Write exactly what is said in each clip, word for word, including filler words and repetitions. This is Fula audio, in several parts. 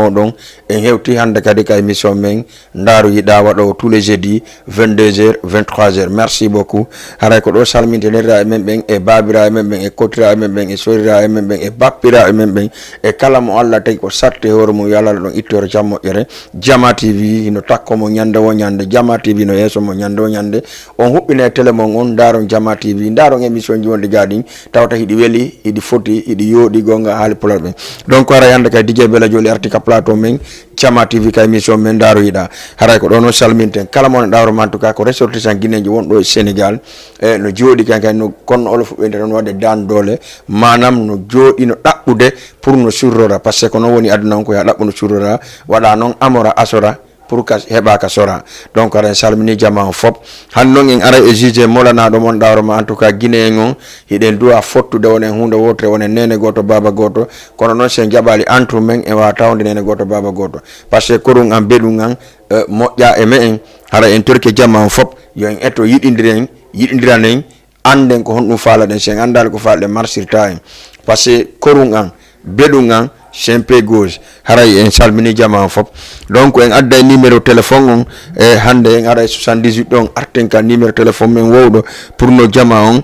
Oɗon, en hewti hannde kadi ka émission men Ndaaru Yiɗa, waɗoowo tous les jeudis, vingt-deux heures, vingt-trois heures. Merci beaucoup. Haray ko ɗo salmintenirɗa e men ɓen, e baabiraaɓe men ɓen, e kotiraaɓe men ɓen, e soriraaɓe men ɓen, e bappiraaɓe men ɓen, e kala mo Allah tagi ko satti e hoore mum, yo Allah ɗon ittoore jam moƴƴere. Jama T V hino takko mo ñande wo ñande, Jama T V no yeeso mo ñande wo ñande. On huɓɓina e télé mon on, ndaaron Jama T V, ndaaron émission ji wonɗi ga ɗin, tawata hiɗi weli, hiɗi foti, hiɗi yooɗi, gonga haali Pulaar ɓen. Donc, haray hannde kay D J Bella Joli arti ka plateau men, Jama T V ka émission men Ndaaru Yiɗa. Haray ko ɗo non salminten. Kala mo wona ɗawro ma, en tout cas, ko ressortissant guinéen wonɗo e Sénégal. E no jooɗi kan kay, no, kono olof ɓe no waɗde daan doole, maanaam no jooɗi no ɗaɓɓude pour no surrora, parce que ko non woni aduna on, ko ya ɗaɓɓu no surrora, waɗa non amora asora, pour ka heɓa ka sora. Donc, haray en salmini jama on fop. Han non en aray e juge molanaɗo mon ɗawro ma, en tout cas, Guinéen on, hiɗen duwa fottude wonen huunde wotere, wonen nene gooto, baaba gooto. Kono non, si en jaɓali entre men, en wawa tawde nene gooto, baaba gooto. Parce que korun an, beɗun an, eh, moƴƴa e me'en. Haray en torke jama on fop, yo en eto yiɗindiren, yiɗindiranen, annden ko honɗum faalaɗen. Si en anndaali ko faalaɗen, marsirta en. Parce que korun an, beɗun an, c'est un peu gauche. Haray en salmini jama on fop. Donc, en adday numéro téléphone on, e hannde en aray soixante-dix-huit ɗon, arten ka numéro téléphone men wowɗo pour no jama on,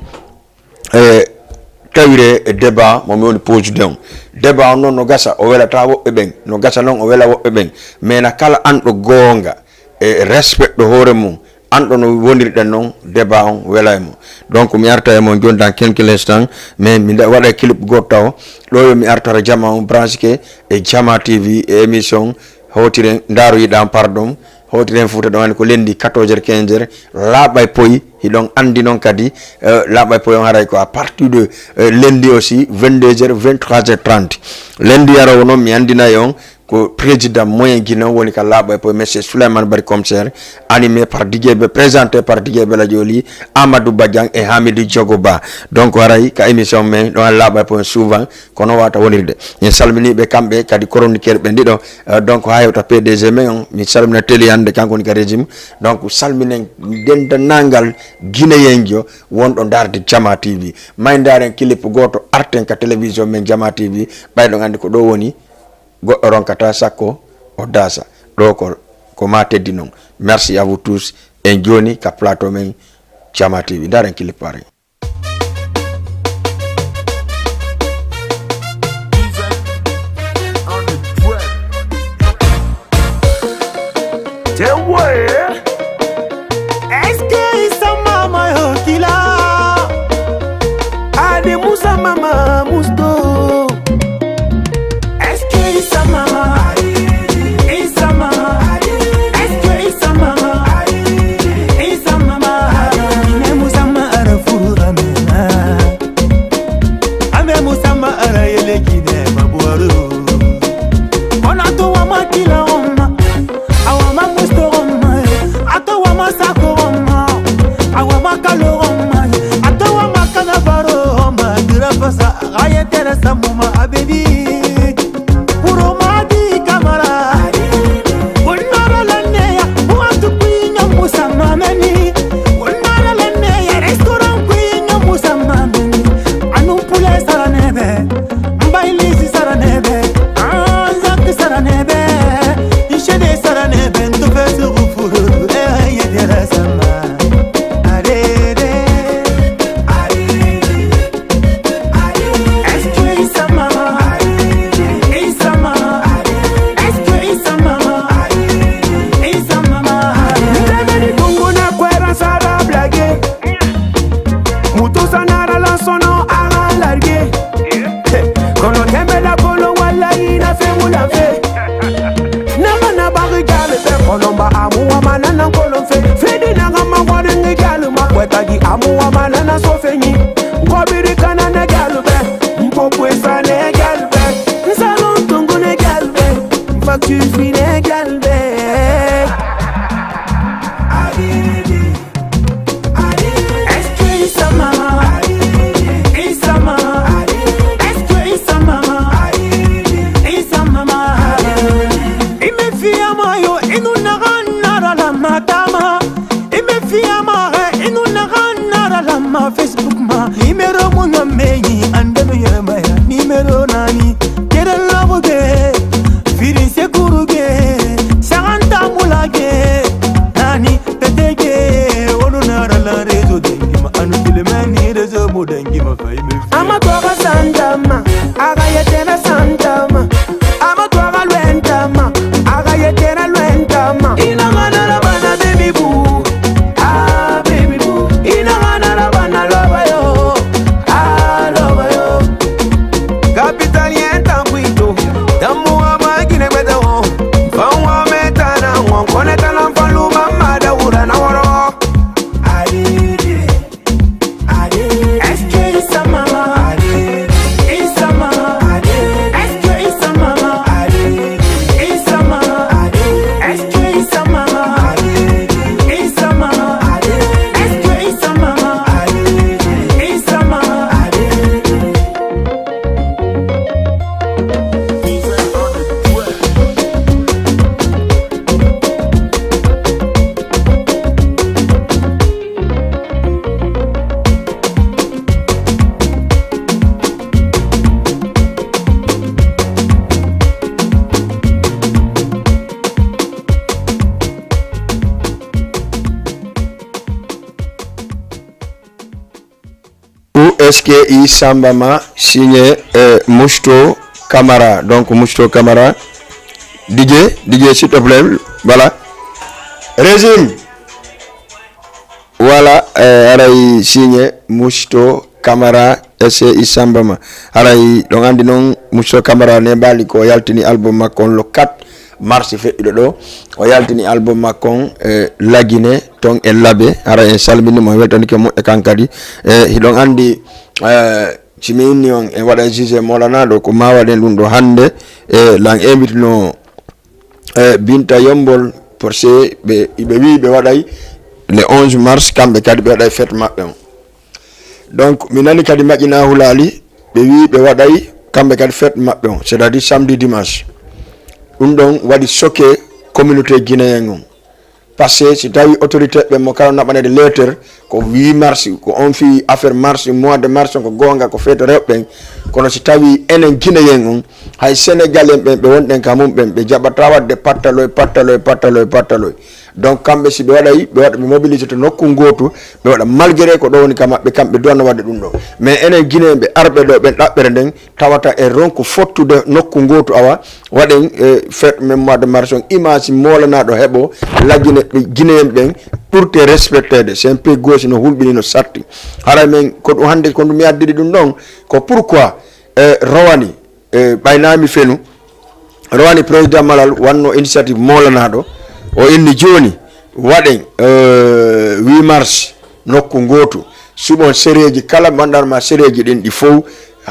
e tawire e débat mo mi woni posude on. Débat on non no gasa, o welata woɓɓe ɓen. No gasa non, o wela woɓɓe ɓen. Mais na kala anɗo goonga e respect ɗo hoore mum, anɗo no wonirɗen non, débat on wela e mo. Donc, mi arta e mon joni dans quelques instants, mais mi nda-, waɗa clip goɗɗo taw. Ɗo yo mi artara jama on, branche ke e Jama T V e émission Hootiren, Ndaaru Yiɗa, pardon. Hootiren Fuuta ɗon, ko lendi quatorze heures, quinze heures, laaɓa e poyi, hiɗon anndi non kadi, eh, laaɓa e poyi on haray ko à partir de, eh, lendi aussi, vingt-deux heures, vingt-trois heures trente. Lendi yarowo non, mi anndinay on, ko président moyen Guinée woni ka laaɓa e poye, Monsieur Souleymane Bari Commissaire, animé par D J B, présenté par D J Bella Joli, Amadou Badian et Hamidou Diogo Ba. Donc, haray ka émission men ɗon laaɓa e poye souvent, kono wata wonirde. En salmini ɓe kamɓe kadi chroniqueur ɓe ɗiɗo. Euh, donc, ha hewta P D G men on, mi salmina Teli hannde, kanko woni ka régime. Donc, salminen dendanangal Guinéen jo wonɗo ndaarde Jama T V. May ndaaren clip gooto, arten ka télévision men Jama T V, ɓay ɗon anndi ko ɗo woni. Goɗɗo ronkata sakko o daasa. Ɗo ko, ko ma teddi non. Merci à vous tous. En jooni ka plateau men Jama T V. Ndaaren clip pare. Est-ce que Issa Mama yo kila? Ade Musa Mama Musto. Est-ce que Issa Mama? Issa Mama. Est-ce que Issa Mama? Issa Mama. Ine Musa Mama ara furu amena. Ame Musa Mama ara yele kine mabuaru. Ona to wa makila oma. Awa ma musto oma. Ato wa masako oma. Awa ma kalo oma. Ato wa makana baro oma. Dira fasa. Aye tere samuma abedi. Puro madi kamara. Wonnara lanneya, watu kuinyo musamameni. Wonnara lanneya, restaurant kuinyo musamameni. Anu pule saranebe, mbailisi saranebe, anzak saranebe, ishede saranebe, ntufe sugufuru, eh, yedere sama. Arede, arede. Est-ce que Issa Mama? Issa Mama. Est-ce que Issa Mama? Issa Mama. Ndemeni kunguna kwera sara blage. Mutu sanara la sono ara large. Kono tembe la kolo wala ina fe mula fe. Nama na bagi jale fe kono ba amu wa manana kolo fe. Fedi na ngama wari ngi jale ma kweta gi amu wa manana so fe ni. Ngobiri kana na jale be. Mpo kwesa ne jale be. Nsalon tungu ne jale be. Mfaki fi ne jale be. Est-ce que Issa Mama? Issa Mama. Est-ce que Issa Mama? Issa Mama. Ime fiama yo inu naga nara la matama. Ime fiama he inu naga nara la ma Facebook ma. Numéro mo no meyi ande no yema ya. Numéro nani? Kere lobo de. Firi se S K I Samba Ma, signé, euh, Mousto Camara. Donc, Mousto Camara, D J, D J, s'il te plaît, voilà. Régime. Voilà, euh, haray signé Mousto Camara, S K I Samba Ma. Haray ɗon anndi noon Mousto Camara ne mbaali ko yaltini album makko on le quatre mars feƴƴuɗo ɗo. O yaltini album makko on, eh, Lagine, ton e Labe. Haray en salmini mo, en weltanike mo e kan kadi. Eh, hiɗon anndi, eh, si mi inni on, en waɗa jugé Molanaɗo, ko ma waɗen ɗum ɗo hannde. Eh, lan invitino, eh, Binta Yombol, parce que ɓe, ɓe wi ɓe waɗay le onze mars, kamɓe kadi ɓe waɗay fête maɓɓe on. Donc, mi nani kadi Maƴina Hulaali, ɓe wi ɓe waɗay kamɓe kadi fête maɓɓe on, c'est-à-dire samedi, dimanche. Ɗum ɗon waɗi choqué communauté guinéen on. Parce que si tawi autorité ɓe mo kala naɓanede lettre, ko huit mars, ko on fi affaire mars, mois de mars, ko goonga, ko fête rewɓe ɓen. Kono si tawi enen guinéen on, hay sénégalais ɓen ɓe wonɗen ka mum ɓen, ɓe jaɓata waɗde pattaloy, pattaloy, pattaloy, pattaloy. Donc, kamɓe si ɓe waɗay, ɓe waɗa, ɓe mobilisé to nokku ngootu, ɓe waɗa malgré ko ɗo woni ka maɓɓe, kamɓe duwanno waɗde ɗum ɗo. Mais enen Guinéen ɓe arɓe ɗo, ɓen ɗaɓɓere nden, tawata e ronku fottude nokku ngootu, awa, waɗen, eh, fête mémoire de mars on, image Molanaɗo heɓo, Lagine ɓe Guinéen ɓen ɓurte respectede. C'est un pays gauche no hulɓini, no satti. Haray men, ko ɗum hannde, ko ɗum mi addiri ɗum ɗon, ko pourquoi, eh, rowani, eh, ɓaynami fenu, rowani président Malal wanno initiative Molanaɗo, o inni jooni waɗen, eh, huit mars nokku ngootu, suɓon sereji kala, mbaɗan ma sereji ɗin ɗi fow,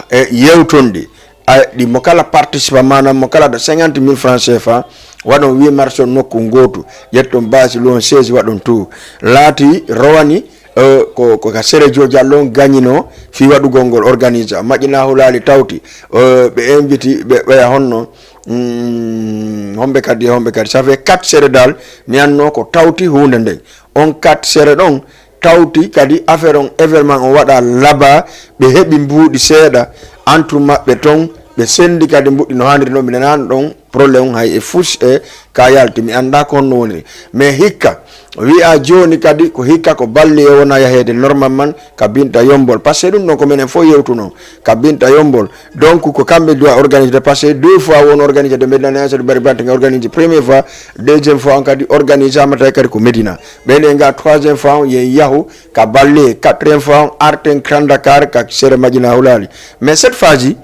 e yewton ɗi. A, ɗi mo kala participa, maanaam mo kala da cinquante mille francs C F A, waɗon huit mars on nokku ngootu, ƴetton base, luwon siège, waɗon tout. Laati rowani, eh, ko, ko ka Sere Jojallo on gañino fii waɗugol ngol organisé. Maƴina Hulaali tawti, eh, ɓe inviti, ɓe ɓeya honno, mm, homɓe kadi, homɓe kadi. Ça fait quatre sere dal, mi annoo ko tawti huunde nden. On quatre sere ɗon, tawti kadi affaire on, événement on waɗa laba, ɓe heɓi mbuuɗi seeɗa entre maɓɓe ton, ɓe sendi kadi mbuuɗi no haaniri non, mi nanaano ɗon problème on hay e fus e ka yalti, mi anndaa ko honno woniri. Mais hikka, wi'a jooni kadi ko hikka ko balli e wona yaheede normalement ka Binta Yombol. Parce que ɗum ɗon ko minen fof yewtuno ka Binta Yombol. Donc, ko kamɓe doit organiser, parce que deux fois won organiser de Médina Niassène, Bari Banteng organiser première fois, deuxième fois on kadi organiser amata kadi ko Médina. Ɓen e nga troisième fois on yen yahu ka Balle, quatrième fois on arten Grand Dakar ka Sere Madina Hulali. Mais cette fois-ci,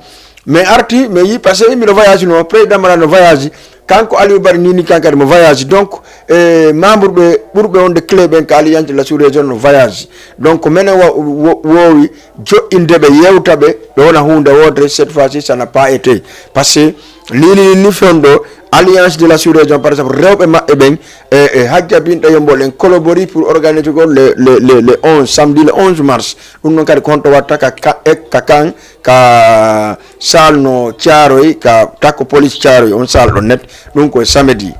mais arti, mais yi, parce que miɗo voyage no, président Mara no voyage, kanko Aliou Bari Nini kan kadi mo voyage. Donc, eh, membre ɓe ɓurɓe wonde clé ɓen ka Alliance de la Sous-Région no voyage. Donc, menen wa-, wo-, woowi joɗɗinde ɓe, yewta ɓe, ɓe wona huunde wootere, cette fois-ci, ça n'a pas été. Parce que ni, ni, ni fewndo, Alliance de la Sous-Région, par exemple, rewɓe maɓɓe ɓen, e, e Hajja Binta Yombol en collabori pour organiser gol le, le, le, le onze, samedi le onze mars. Ɗum noon kadi ko honto watta ka, ka, e, ka kan, ka salle no Thiaroye, ka takko police Thiaroye, on salle ɗon net. Ɗum ko samedi.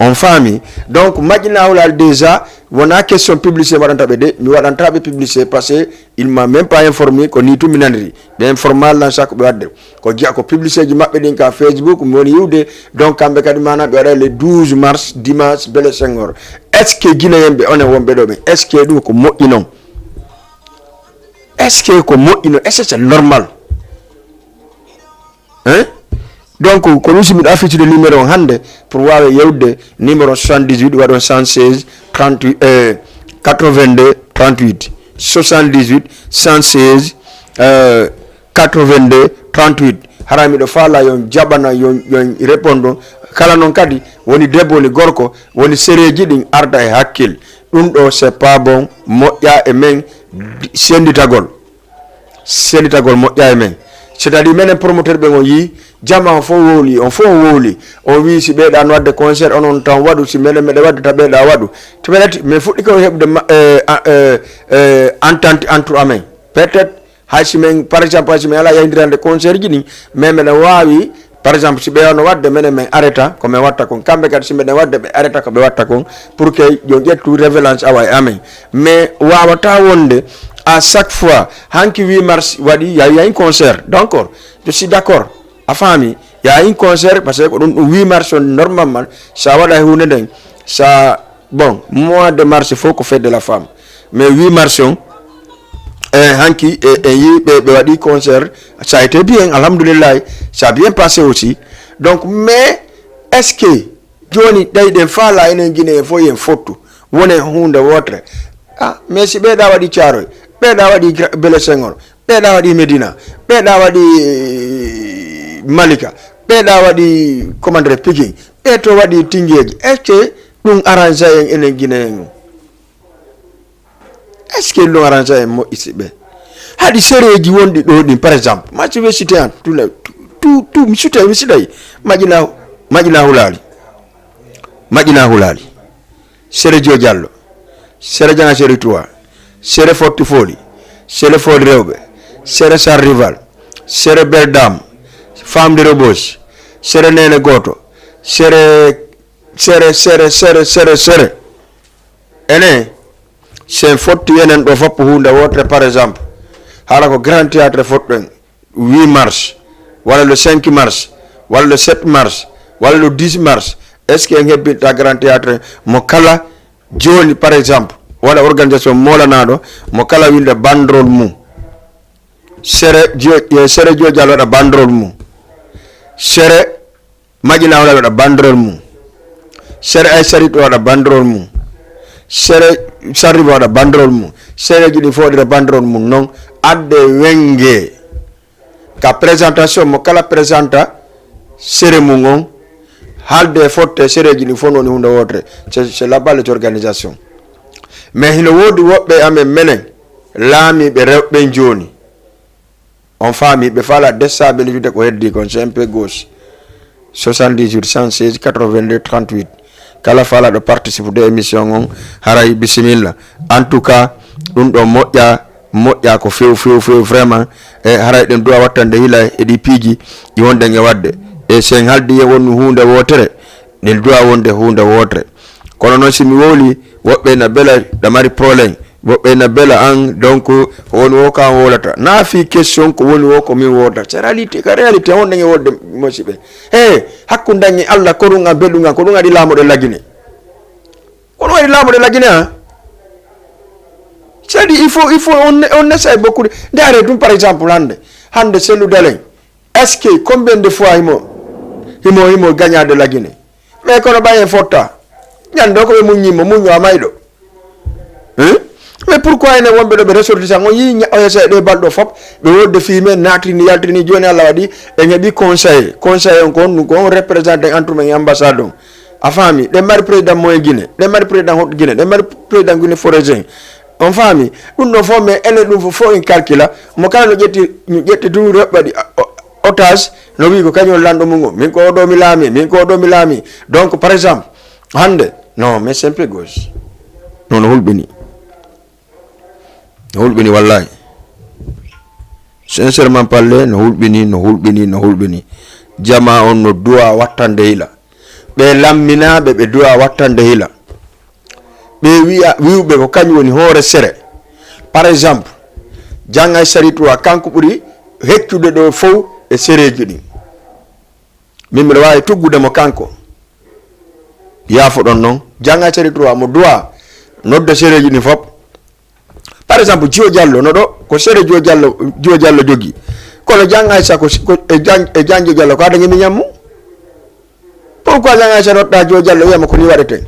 On faami. Donc, Madina Hulali déjà, wona question publicité mi waɗanta ɓe de, mi waɗanta ɓe publicité parce que il m'a même pas informé, ko ni tun mi naniri. Ɓe informa lan chaque ɓe waɗde. Ko jeya ko publicité ji maɓɓe ɗin ka Facebook, mi woni yiwde. Donc, kamɓe kadi mana ɓe waɗa le douze mars, dimanche, Bele Senghor. Est-ce que Guinéen ɓe, onen wonɓe ɗo ɓen, est-ce que ɗum ko moƴƴi non? Est-ce que ko moƴƴi non? Est-ce que c'est normal? Hein? Donc, ko ɗum si miɗo affichude numéro on hannde pour waawe yewtude numéro soixante-dix-huit, waɗon cent seize, trente-huit, euh, quatre-vingt-deux, trente-huit. Soixante-dix-huit, cent seize, euh, quatre-vingt-deux, trente-huit. Hara miɗo faala yon jaɓana, yon, yon réponde. Kala noon kadi, woni debbo, woni gorko, woni sereeji ɗin arda e hakkil. Ɗum ɗo, c'est pas bon, moƴƴa e men, di-, senditagol. Senditagol moƴƴa e men. C'est-à-dire, menen promoteur ɓen on yii, jama on fof wowli, on fof wowli. On wii, si ɓeyɗa no waɗde concert, onon tan waɗu, si menen meɗen waɗde, ta ɓeyɗa waɗu. To ɓe lati, min fuɗɗi ko heɓde ma-, eh, a-, eh, eh, entente entre amen. Peut-être, hay si men, par exemple, hay si men ala yahindirande concert ji ɗin, mais meɗen waawi, par exemple, si ɓe wano waɗde, menen men arrêta ko men watta kon. Kamɓe kadi, si meɗen waɗde, ɓe arrêta ko ɓe watta kon, pour que yo ƴettu révélance awa e amen. Mais wawata wonde, à chaque fois, hanki huit mars waɗi, yahi, yahi concert. D'accord, je suis d'accord. A faami? Yahi concert, parce que ko ɗum, ɗum huit mars on, normalement, sa waɗa e huunde nden, sa, bon, mois de mars fof ko fête de la femme. Mais huit mars on, E hanki e, e yi ɓe ɓe waɗi concert, ça a été bien, alhamdoulillahi, ça a bien passé aussi. Donc mais est ce que joni tawi ɗen faala enen Guinée en fof yen fottu wone hunde wotre? Ah, mais si ɓeeɗa waɗi Thiaroye, ɓeeɗa waɗi Bele Senghor, ɓeeɗa waɗi Médina, ɓeeɗa waɗi eh, Malika, ɓeeɗa waɗi commandre Pikine, ɓe to waɗi Tingueji, est ce que ɗum arrange en enen Guinée en? Est ce que ɗum arrange en moƴƴisi ɓe? Haɗi sereji wonɗi ɗo ɗin, par exemple ma si we cité an tout le tout tout mi cité mi cité maƴina maƴina hulaali maƴina hulaali, sere jo diallo, sere janga sere trois, sere forti foli, sere foli rewɓe, sere sar rival, sere belle dame, femme de rebos, sere nene goto, sere sere sere sere sere sere ene sen fotti enen ɗo foppo hunde wotere, par exemple hara ko grand théâtre fotɗen huit mars, walla le cinq mars, walla le sept mars, walla le dix mars, est ce que en hebbinta grand théâtre mo kala joni par exemple wala organisation molanaɗo mo kala winde bandrol mum? Sere jo- eh, sere joojal waɗa bandrol mum, sere maƴina wala waɗa bandrol mum, sere ay sarit waɗa bandrol mum, sere sarriba waɗa bandrol mum, sereji ɗi fof ɗiɗa bandrol mum noon. Adde wenge ka présentation mo kala présenta sere mum on, halde e fotte sereji ɗi fof woni hunde wotere. C'est la balle d'organisation. Mais hino woodi woɓɓe amen menen laamiɓe rewɓe jooni, on faami, ɓe faala déstabilisde ko heddi kon cmp gauche, soixante-dix-huit cent seize quatre-vingt-deux trente-huit. Kala faalaɗo participe de émission on, haray bisimilla. En tout cas ɗum ɗo moƴƴa moƴƴa ko few few few vraiment. E haray ɗen duwa wattande hila e ɗi piiji ɗi wonɗen e waɗde. E sen haldi e wonnu hunde wotere, ɗen duwa wonde hunde wotere. Kono noon si mi wowli, woɓɓe na bela ɗa mari problème, woɓɓe na bela an. Donc ko woni o kan wolata na fi question ko woni o ko min wowlata, c'est réalité, ka réalité wonɗen e wolde musiɓe. He hakkundan e allah ko ɗum an belɗum an ko ɗum aɗi laamuɗe lagine. Kono waɗi laamuɗe lagine a c'est à dire il faut il faut on, on essaye beaucoup de ndaare ɗum par exemple hannde hannde sellu dalen est ce que combien de fois himo himo himo gagnade lagine? Mais kono ɓay en fotta ñande o ko ɓe muññimmo muñño a mayɗo. Hein? Mais pourquoi ene wonɓe ɗo ɓe ressortissant on yii osa ɗe balɗo fop ɓe wodde fii men natrini yaltrini joni allah waɗi en heɓi conseil conseil on ko on ɗum ko on représentant entre men e ambassade on. A faami ɗen mari président moyen guine ɗen mari président hot guine ɗen mari président guine foragin. On faami ɗum ɗon fof mais enen ɗum fof fof en calcula mo kala no ƴetti no ƴetti ɗum reɓɓaɗi otage no wi ko kañum lanɗo mum o min ko oɗo mi laami min ko oɗo mi laami. Donc par exemple hannde non mais simple gauche non no hulɓini no hulɓini wallahi. Sincèrement parle no hulɓini no hulɓini no hulɓini. Jama on no duwa wattande hila ɓe lamminaɓe ɓe duwa wattande hila. Ɓe wiya wiwɓe ko kañum woni hoore sere. Par exemple jangay saritu a kanko ɓuri heccude ɗo fow e sereji ɗin. Min mbiɗa waawi tuggude mo kanko. Yaafoɗon noon jangay sere trois mo duwa nodda sereji ɗin fof. Par exemple jiyo diallo no ɗo ko sere jiyo diallo jiyo diallo jogii. Kono jangay sa ko e janjo diallo ko aɗa ñami ñammu. Pourquoi jangay sa nodda jiyo diallo wiyama ko ni waɗete?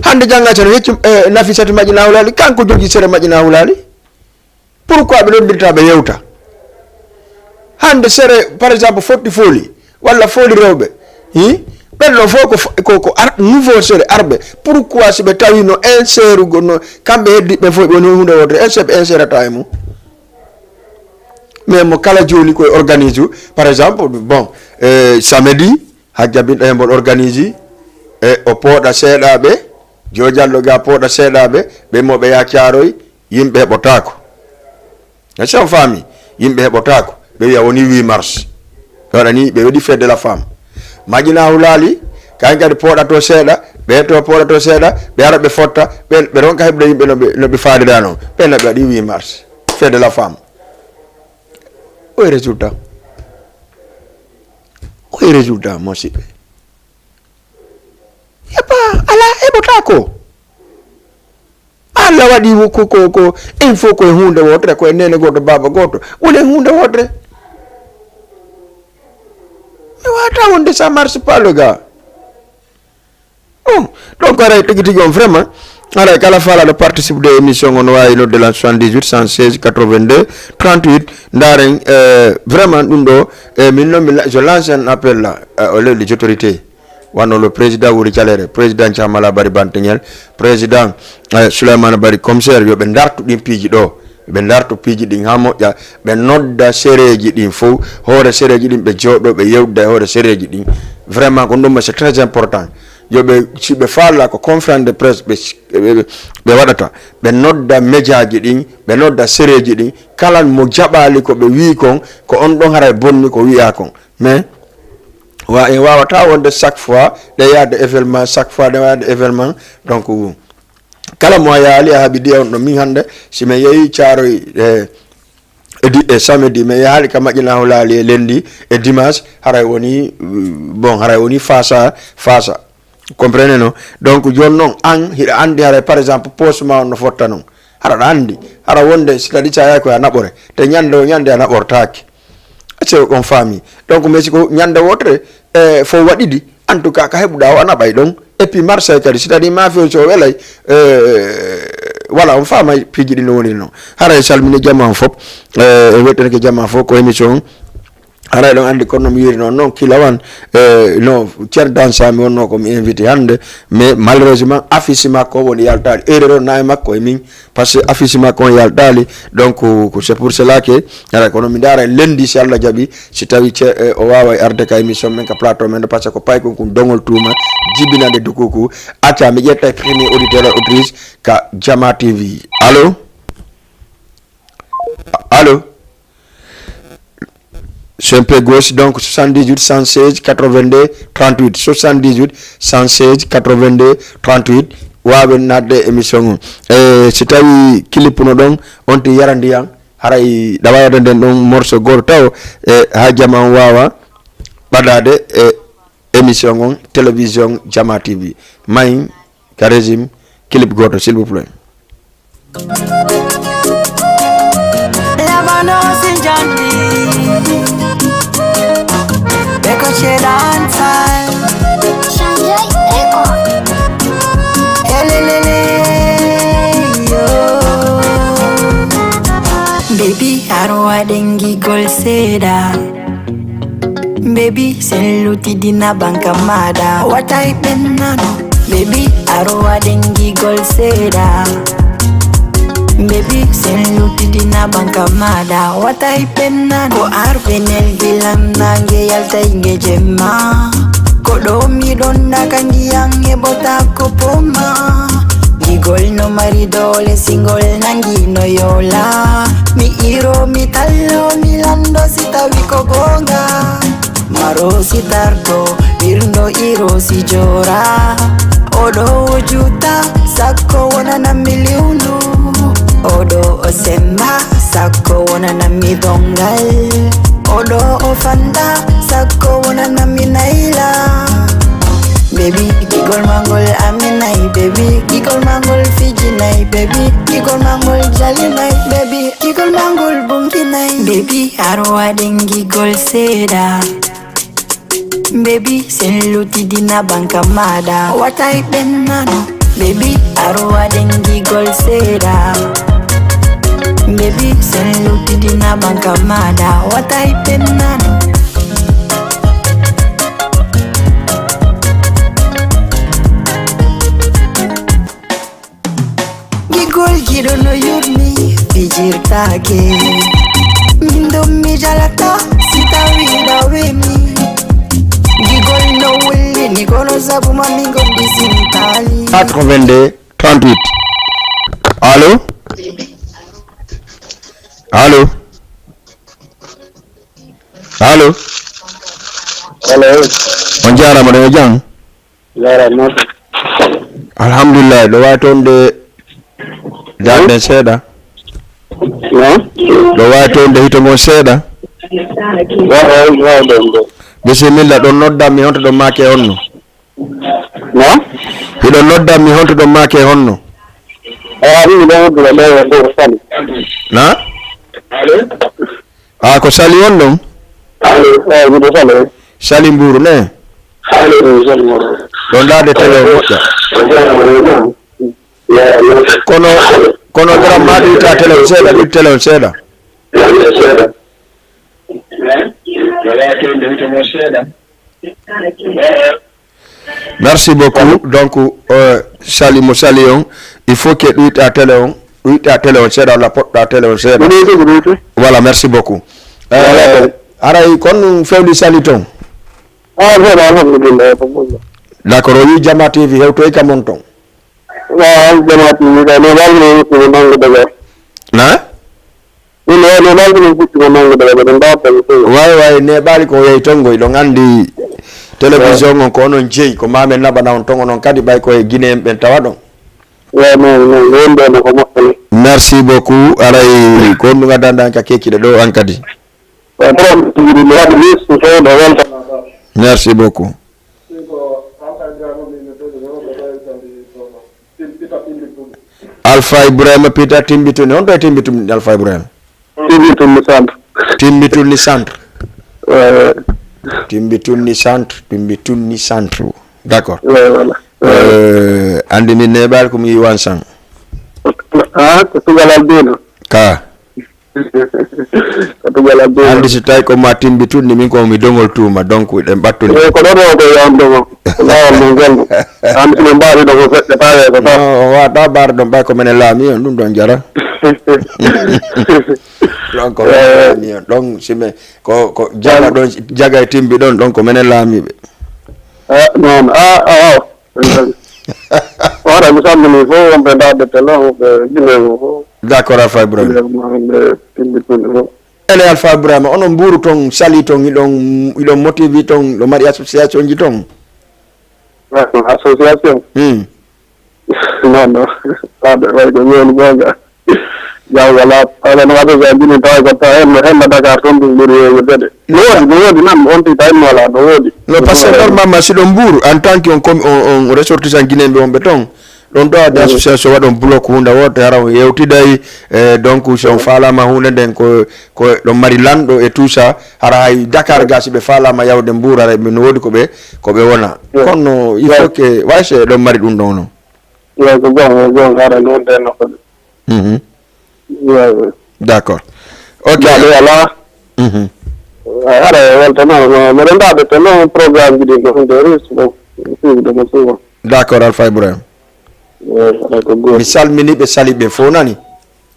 Hannde jangay sa no hecci e nafisatu maƴƴi nawlaali kanko jogii sere maƴƴi nawlaali. Pourquoi ɓe noddirta ɓe yewta? Hannde sere par exemple fotti fooli walla fooli rewɓe hi ɓen ɗon fof ko ko ko ar nouveau sere arɓe. Pourquoi si ɓe tawino inserugo no kamɓe heddiɓe fof ɓe woni hunde wotere inse ɓe inserata e mum? Mais mo kala jooni koye organise u par exemple bon e samedi hajjabinɗo hembol organise e o pooɗa seeɗaɓe jojallo ga pooɗa seeɗaɓe ɓe moɓe ya caroy yimɓe heɓotako. Est ce que on faami? Yimɓe heɓotaako ɓe wiya woni huit mars. Ɓe waɗani ɓe waɗi fedde la femme maƴina hulaali. Kayen kadi pooɗato seeɗa ɓe to pooɗato seeɗa ɓe ara ɓe fotta ɓe ɓe ronka heɓde yimɓe noɓe noɓe faalira noon ɓe noɓe waɗi huit mars fedde la femme. Oye résultat oye résultat mosiɓɓe. Epa ala heɓotaako. Ala A waɗi wo-, ko, ko, ko, il faut ko e huunde wootere, ko e neene gooto, baaba gooto. Woni e huunde wootere. Mi waawata wonde ça marche pas, le gars. Oh, donc, haray tigi tigi on, vraiment, haray kala faalaaɗo participe de émission on, no waawi nodde lan soixante-dix-huit, cent seize, quatre-vingt-deux, trente-huit. Ndaaren, eh, vraiment, ɗum ɗo, eh, min noon, mi la-, je lance un appel là, eh, aux autorités. Wano le président Wuri Calere, président Thiamala Bari Bantingel, président, eh, Souleymane Bari commissaire, yo ɓe ndartu ɗin piiji ɗo. Ɓe ndartu piiji ɗin haa moƴƴa, ɓe nodda sereeji ɗin fow, hoore sereeji ɗin ɓe jooɗo, ɓe yewda e hoore sereeji ɗin. Vraiment, ko ɗum, c'est très important. Yo ɓe, si ɓe faala ko conférence de presse ɓe, ɓe, ɓe waɗata, ɓe nodda médiaji ɗin, ɓe nodda sereeji ɗin, kala mo jaɓaali ko ɓe wii kon, ko on ɗon haray bonni ko wi'aa kon. Mais, wa-, en waawata wonde chaque fois ɗe yahde événement, chaque fois ɗe yahde événement. Donc, kala mo a yahaali, a haɓidi e on ɗo. Min hannde, si mi yehi Caaroy e, e di-, e samedi, mi yahaali ka Maƴina Hulaali e lenndi e dimanche, haray woni, mm, bon, haray woni faasa, faasa. Comprenez, non? Donc, jooni noon, an, hiɗa anndi haray, par exemple, poche ma on no fotta noon. Hara aɗa anndi, hara wonde, c'est-à-dire, sa yahi ko a naɓore, te ñande o ñande a naɓortaake. Est-ce que on faami? Donc, mais si ko ñande wootere, eh, fof waɗidi, en tout cas, ka heɓuɗaa o a naɓay ɗon. Et puis, Marseille kadi, c'est-à-dire, ma feewi so o welay, eh, voilà, on faamay piiji ɗi no woniri noon. Hara e salminde jamaa on fof, eh, e weltanike jamaa fof ko émission on. Haray ɗon anndi kono no mi wiiri noon, noon Kilawan, eh, no Ceerno Dan Sami wonnoo ko mi invité hannde, mais malheureusement affiche makko o woni yaltaali. Erreur o na e makko e min, parce que affiche makko on yaltaali. Donc, ko, c'est pour cela que, haray kono mi ndaara lundi si Allah jaɓi, si tawi ce-, eh, o waaway arde ka émission men ka plateau men ɗo, parce que ko paykun kun dongol tuuma jibinande dukuku. Acca mi ƴetta e premier auditeur et auditrice ka Jama T V. Allô? Allô? C'est un peu gauche, donc soixante-dix-huit, cent seize, quatre-vingt-deux, trente-huit, soixante-dix-huit, cent seize, quatre-vingt-deux, trente-huit, waawen naatde e émission o. E so tawi clip no ɗon, on ti yara ndiyan, haray ɗa waawata nden ɗon morceau gooto taw, e haa jama on waawa ɓadaade e émission on, télévision Jama T V. May ka régime, clip gooto, s'il vous plaît. Lebanon Sinjandi. Beko Chedan Time. Shanjay Record. Elelele, yo. Baby, arwa dengi gol seda. Baby, sen lutidina banka mada. What I been nano? Baby, arowa dengi gol seda. Baby, sen lutidina banka mada. What I been nano? Ko arbenel bilam nange yalta inge jemma. Ko ɗo miɗon naka ndiyan e bota ko poma. Gigol no mari doole singol nangi no yola. Mi iro mi tallo mi lando si tawi ko gonga. Maro si tardo, ɓirɗo iro si jora. Oɗo o juta, sakko wonana mi liwlu. Oɗo o semba, sakko wonana mi dongal. Oɗo o fanda, sakko wonana mi naila. Baby, gigol mangol aminai, baby, gigol mangol fijinai, baby, gigol mangol jalinai, baby, gigol mangol bunkinai. Baby, arwa dengi gol seda. Baby, sen lutidina banka mada. What I been nano? Baby, arwa dengi gol seda. Baby, sen lutidina banka mada. What I been nano? Gigol giɗo no yurmi fijirtaake. Min ɗum mi jalata si tawi ɗawemi. Gigol no wullini kono sabu ma min gondi sintali. Quatre-vingt-deux, trente-huit. Allo? Allo? Allo? Allo? On jaaraama, ɗo e jam? Jaaraama. Alhamdulillah, ɗo waawi toon de daande seeɗa. Non? Ɗo waawi toon de hito ngon seeɗa. Waaw, waaw, waaw, ɗon, ɗon. Bisimilla, ɗon nodda mi honto ɗon maake honno? Non? Hiɗon nodda mi honto ɗon maake honno? Awa, min ɗo wondude ɗo e Mbour Saly. Na? A, ko Saly on ɗon? Allo, eyi, miɗo Saly. Saly Mbour ne? Allo, eyi, Saly Mbour. Ɗon ɗaade télé o moƴƴa. Kono, kono grand ma ɗuyta télé on seeɗa, ɗuyta télé on seeɗa. Merci beaucoup. Donc, euh, Saly mo Saly on, il faut que ɗuyta télé on, ɗuyta télé on seeɗa, walla poɗɗa télé on seeɗa. Voilà, merci beaucoup. Euh, haray kon ɗum fewli Saly ton? Ah, seeɗa, alhamdulillah, ko bonno. D'accord, o wi Jama T V hewtoy ka mon ton. Ah, Jama T V kay, no balmi ko nango daga. Na? Min wayno balmi ɗum fuɗɗi ko nangude wadde ɗum ɗaɓɓal ɗum. Way, way, neeɓaali ko yehi ton ngoy, ɗon anndi télévision on ko onon jeyi, ko maamen naɓana on ton, onon kadi ɓay ko e Guinéen ɓen tawa ɗon. Way, noon, noon, wonde no ko moƴƴani. Merci beaucoup. Aray, ko on ɗum addanɗa an ka kecciɗe ɗo an kadi. Way, ɗon, mi waɗi liste fewndo weltana ɗo. Merci beaucoup. Alpha Ibrahima Pita Timbituni. Honto e Timbituni? Alpha Ibrahima. Timbituni centre. Timbituni centre. Eh, Timbituni centre, Timbituni centre. D'accord. Eh, voilà. Eh, anndi min neeɓaali ko mi yiwan san. Ah, ko sugal Albino. Ka. Ko tugala be. Anndi si tawi ko ma Timbituni, min ko mi dongol tuma, donc ɗen ɓattuni. Eh, ko ɗo ɗo ko yawndo mo. Ko lawol mo ngol. Anndi si min mbaari ɗo ko feƴƴata yeeso tan. No, o wata mbaari ɗon ɓay ko menen laami on, ɗum ɗon jara. Ɗon ko menen laami on, ɗon si men, ko, ko jaga ɗon, jaga e Timbi ɗon, ɗon ko menen laamiiɓe. Ah, non, ah, ah, ah. Wara mi salmini fof wonɓe ndaarde télé o, ɓe Guinée o fof. D'accord, Alpha Ibrahima. Ɓe Timbituni fof. Ele Alpha Ibrahima, onon Mbuuru ton, Saly ton, iɗon, iɗon motivi ton, ɗo mari association ji ton? Association? Hmm. Non, non. Ade, way ko ñooni gonga. Jawga laaɓa. Ala no waɗa so a jini tawa ko tawa en no hemma Dakar ton ɗum ɓuri weeyo dede. No woodi, no woodi nan, on tigi tawi mo ala, no woodi. No, parce que normalement, si ɗon Mbuur, en tant que on, comme on, on ressortissant guinéen ɓe wonɓe ton, ɗon ɗo adde association waɗon bloc hunde woote, hara on yewtiday, eh, donc si on faalama hunde nden ko, ko ɗon mari lanɗo et tout ça, hara hay Dakar ga si ɓe faalama yawde Mbuur, hara ɓe no woodi ko ɓe, ko ɓe wona. Kono il faut que, way se ɗon mari ɗum ɗon non. Yo ko gon, yo gon, hara ɗum nden no ko Mhm. Yo. D'accord. Ok. Daɗo ala. Mhm. Hara e welta noon, no, mbeɗa ndaɓe to noon programme ji ɗi ko hunde risque ɗo. Suuɗo mo suuɗo. D'accord, Alpha Ibrahim. Eyi, hara ko gooti. Mi salmini ɓe, sali ɓe fof nani.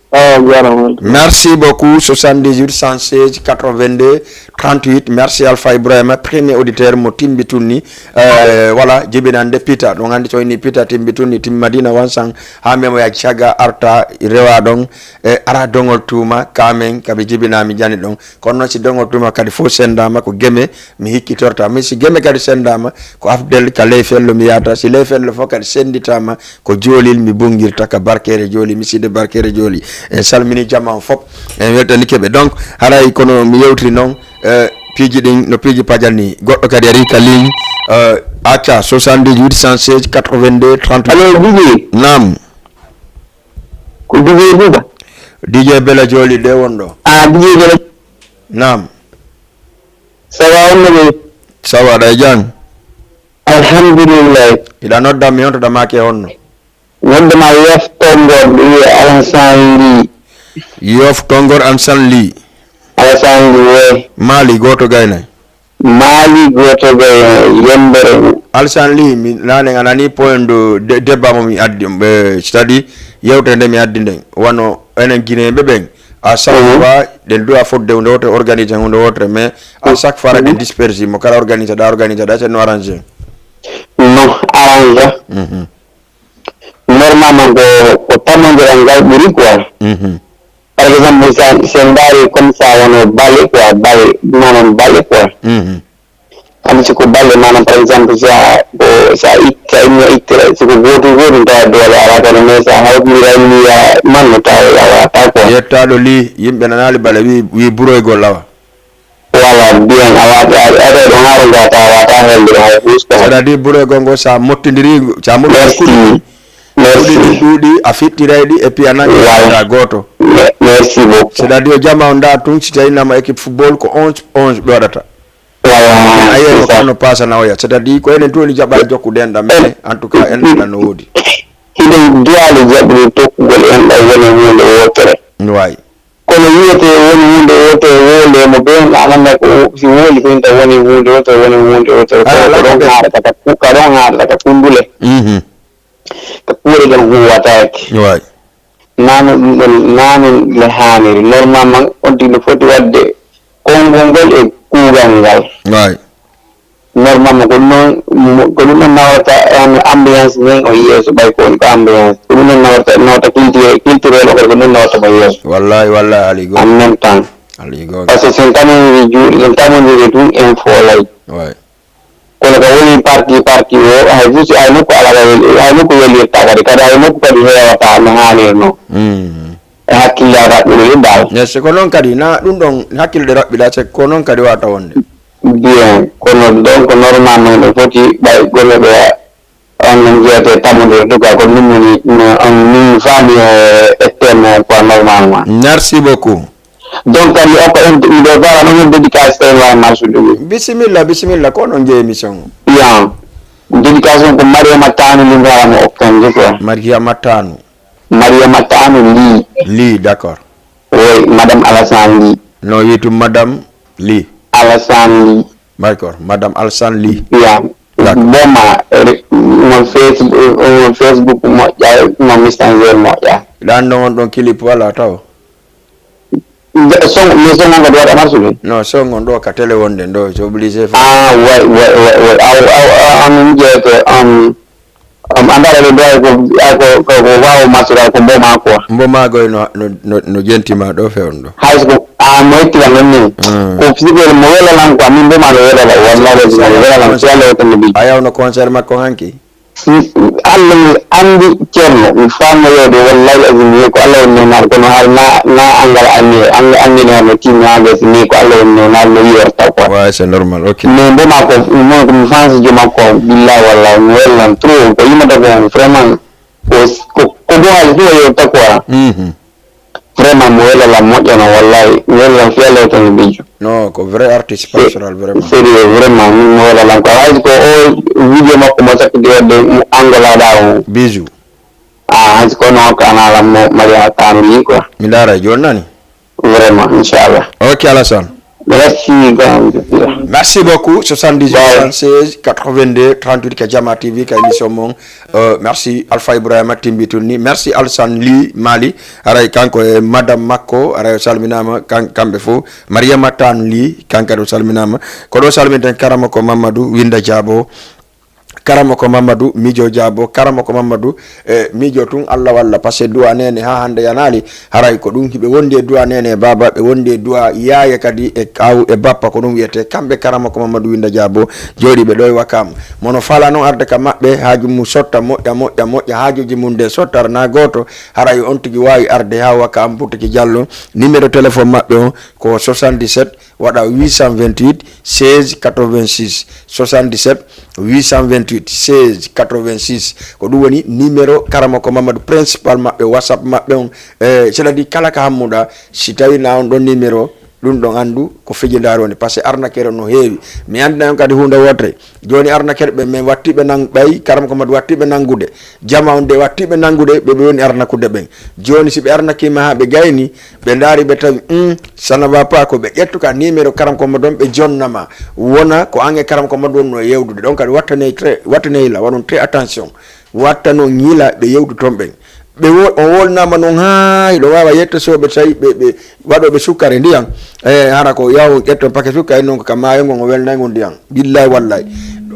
Ah, jarama. Merci beaucoup, soixante-dix-huit, cent seize, quatre-vingt-deux, trente-huit. Merci Alpha Ibrahim, premier auditeur mo Timbi Tunni. Eh, voilà, jibinande Pita. Ɗum anndi so inni Pita Timbi Tunni, Timbi Madina Wansan, haa memoya caga arta rewa ɗon. E ara dongol tuma kamen kaɓe jibinami jani ɗon. Kono noon si dongol tuma kadi fof sendama ko geme mi hikkitorta. Min si geme kadi sendama ko afdel ka ley fello mi yahata. Si ley fello fof kadi senditama ko joolil mi bungirta ka barkere jooli, mi side barkere jooli. En salmini jama on fof. En weltanike ɓe. Donc haray kono mi yewtiri noon, eh, piiji ɗin no piiji pajal ni. Goɗɗo kadi ari ka ligne, eh, acca soixante-dix-huit, cent seize, quatre-vingt-deux, trente-huit. Allo, Djiby. Naam. Ko D J Bouba. D J Bela Joli de wonɗo. Ah, D J Bela. Naam. Ça va, on no ɓe? Ça va, ɗa e jam? Alhamdulillah. Iɗa nodda mi on to ɗa maake honno? Nodda ma Yof Tonngor, ɓe wiya Alassane Ly. Yof Tonngor Alassane Ly. Alassane Ly, oui. Mali, gooto gaynay. Maali gooto ɓe yembere. Alsan Ly, mi naane a nani point de, de, débat mo mi addi, euh, c'est-à-dire yewtere nde mi addi nden. Wano enen Guinéen ɓe ɓen, à chaque fois, ɗen doit fodde hunde wotere, organiser hunde wotere, mais à chaque fois, ɗen dispersi mo kala organiser ɗa, organiser ɗa, c'est no arrangé. No arrangé. Mhm. Normalement, ko, ko tammondiral ngal ɓuri quoi. Mhm. Par exemple, sa, si en ndaari comme ça, wano balle quoi, balle, maanaam balle quoi. Mhm. Hannde si ko balle, maanaam, par exemple, si a, ko, si a it-, si a inni a ittira, si ko gootum gootum tawa doole alaa kono, mais si a hawtindira e niya man, no tawa yawata quoi. Yettaaɗo Ly, yimɓe nanaali bale, wi, wi buroygol lawa. Voilà, bien, a waɗi, a, a, ɗo haaro ngo tawa wata helde hay huus quoi. C'est-à-dire buroygol ngo, sa mottindiri, sa mottindiri kuɗi, Merci. Ɗuuɗi ɗin ɗuuɗi, a fiɗɗiray ɗi, et puis a nangi Voilà. Daa gooto. Me- Merci beaucoup. C'est-à-dire, o jama on ndaa tun, si tawi nama équipe football, ko onze onze ɓe waɗata. Voilà, A yi'ay c'est no ça. Kano paasana oya. C'est-à-dire, ko enen tun woni jaɓa jokkude enɗam, mais en tout cas, enɗam no woodi. Hiɗen duwaali jaɓude tokkugol enɗam woni huunde wootere. Waay. Kono wiyetee woni huunde wootere, woolee mo bee, na annda ko o- si wooli ko inta woni huunde wootere, woni huunde wootere. Kono ko ɗon haɗata ka ku- ka ɗon haɗata ka kundule. Mhm. Ka kuuɗe ɗen huuwataake. Waay. Naano ɗum ɗon, naano le haaniri. Normalement, on tigi no foti waɗde konngol ngol e kuugal ngal. Waay. Normalement, ko ɗum ɗon, mo- ko ɗum ɗon nawata, um, ambiance nden o yeeso, ɓay ko woni ko ambiance. Ko ɗum ɗon nawata, nawata culture, culturel o kadi ko ɗum nawata mo yeeso. Wallahi, wallahi, Ali, go. En même temps. Ali, go. Parce que sen tamondiri juuɗe, sen tamondiri tun, en foolay. Waay. Kono ka woni parti, parti o, hay fusi, hay nokku ala ka weli, hay nokku welirta kadi, kadi hay nokku kadi heewata no haaniri non. Mm. E hakkille a raɓɓiɗo ɗum dal. Yes, ko noon kadi, na ɗum ɗon hakkille ɗe raɓɓiɗa, c'est ko noon kadi wata wonde. Bien, kono donc normalement no foti ɓay golle ɗo on no jeyete tammude duka ko ɗum woni no on min faami e, e thème o quoi normalement. Merci beaucoup. Donc kadi okko en ɗo bara no min dédicace tawi wawi marsude ɗum. Bisimilla, bisimilla, ko noon jeyi émission o. Bien. Dédication ko Mariama Tanu Lingara mo okkan je quoi. Mariama Tanu. Mariama Tanu Li. Li, d'accord. Oui, Madame Alassane Li. No wiitum Madame Li. Alassane Li. D'accord, Madame Alassane Li. Ya. D'accord. Boma, eh, mo Facebook, eh, mo Facebook moƴƴa, mo Messenger moƴƴa. Ɗan ɗon on ɗon clip wala taw? Nde- Son, mais son on ko ɗo waɗa marsude? Non, son on ɗo ka télé wonde ɗo, c'est obligé. Ah, ouais, ouais, ouais, ouais. Aw, aw, aw, amin jeeto, um, um, andara ɓe ɗo ay ko, ay ko, ko, ko wawo marsude, ay ko mboma quoi. Mboma goy no, no, no, no jentima ɗo fe on ɗo. Hay so ko, ah, mo yetti lan ɗon ni. Hmm. Ko sikol mo wela lan quoi, min mboma no wela lan, wallahi, mo wela lan, si Allah o tan no bi. A yawno concert makko hanki? Allah mi anndi Ceerno, mi faamnoyoo de, wallahi azim, mi ko Allah woni neenaade, kono haala na, na angal anni, angal anni ne no timmi haa ɓe, mi ko Allah woni neenaade, no wiyorta quoi. Ouais, c'est normal, ok. Mais mboma ko, mo ko mi fansijo makko, billahi wallahi, mi wellan trop, ko yimata ko vraiment, ko, ko, ko go hali ɗum o yewta quoi. Mhm. Vraiment, mo wela lan moƴƴano, wallahi, mo wela lan fiyale tan bijjo. Non, ko vrai artiste pastoral, vraiment. Sérieux, vraiment, min mo wela lan ko. Hay ko o vidéo makko mo sakkiti wadde mo Angola da o. Bisou. Ah, hay ko no ka na lan mo Maria Tanu li quoi. Mi ndaara e jooni nani. Vraiment, inchallah. Ok, Alassane. Merci, grand. Merci beaucoup. Soixante-dix-huit, soixante-seize, quatre-vingt-deux, trente-huit, ka Jama T V, ka émission mon. Euh, merci, Alpha Ibrahima Timbi Tunni. Merci, Alsan Li Mali. Aray kanko e madame makko, aray o salminaama, kan-, kamɓe fof. Mariama Tan Li, kanko kadi o salminaama. Ko ɗo salminten Karamoko Mamadou Winda Diabo. Karamoko Mamadou Mijo Diabo, Karamoko Mamadou, eh, Mijo tun, Allah walla, parce que duwa nene ha hande yanaali, haray ko ɗum hiɓe wondi e duwa nene e baba, ɓe wondi e duwa yaaya kadi e kaw e bappa, ko ɗum wiyete kamɓe Karamoko Mamadou Winda Diabo, jooɗiɓe ɗo e Wakam. Mono fala noon arde ka maɓɓe, haaju mum sotta moƴƴa, moƴƴa, moƴƴa, haajuji mum de sottara na gooto, haray on tigi waawi arde ha Wakam, Butiki Diallo, numéro téléphone maɓɓe on ko soixante-dix-sept, waɗa huit cent vingt-huit seize quatre-vingt-six, soixante-dix-sept huit cent vingt-huit seize quatre-vingt-six. Ko ɗum woni numéro Karamoko Mamadou principal maɓɓe, WhatsApp maɓɓe on. Eh, c'est-à-dire kala ka hammuɗa, si tawi na on ɗon numéro, ɗum ɗon anndu ko fijindaare woni, parce que arnaqueur no heewi. Mi anndina on kadi huunde wootere. Jooni arnaqueur ɓe, min wattiɓe nan-, ɓay Karamoko Mamadou wattiɓe nanngude. Jama on de wattiɓe nanngude, ɓe, ɓe woni arnakude ɓen. Jooni si ɓe arnakiima haa ɓe gayni, ɓe ndaari ɓe tawi, hum, ça ne va pas, ko ɓe ƴettu ka numéro Karamoko Mamadou on, ɓe jonna ma. Wona ko an e Karamoko Mamadou on no yewdude. Donc kadi wattanee très, wattanee la, waɗon très attention. Watta noon yila ɓe yewtu toon ɓen. Ɓe wo-, o wolnaama noon haa hiɗo waawa yetto sooɓe tawi ɓe, ɓe waɗooɓe sukkare ndiyan. E hara ko yaw ƴetton paquet sukkare noon ko ka maayo ngon o welnay ngon ndiyan. Billahi wallahi.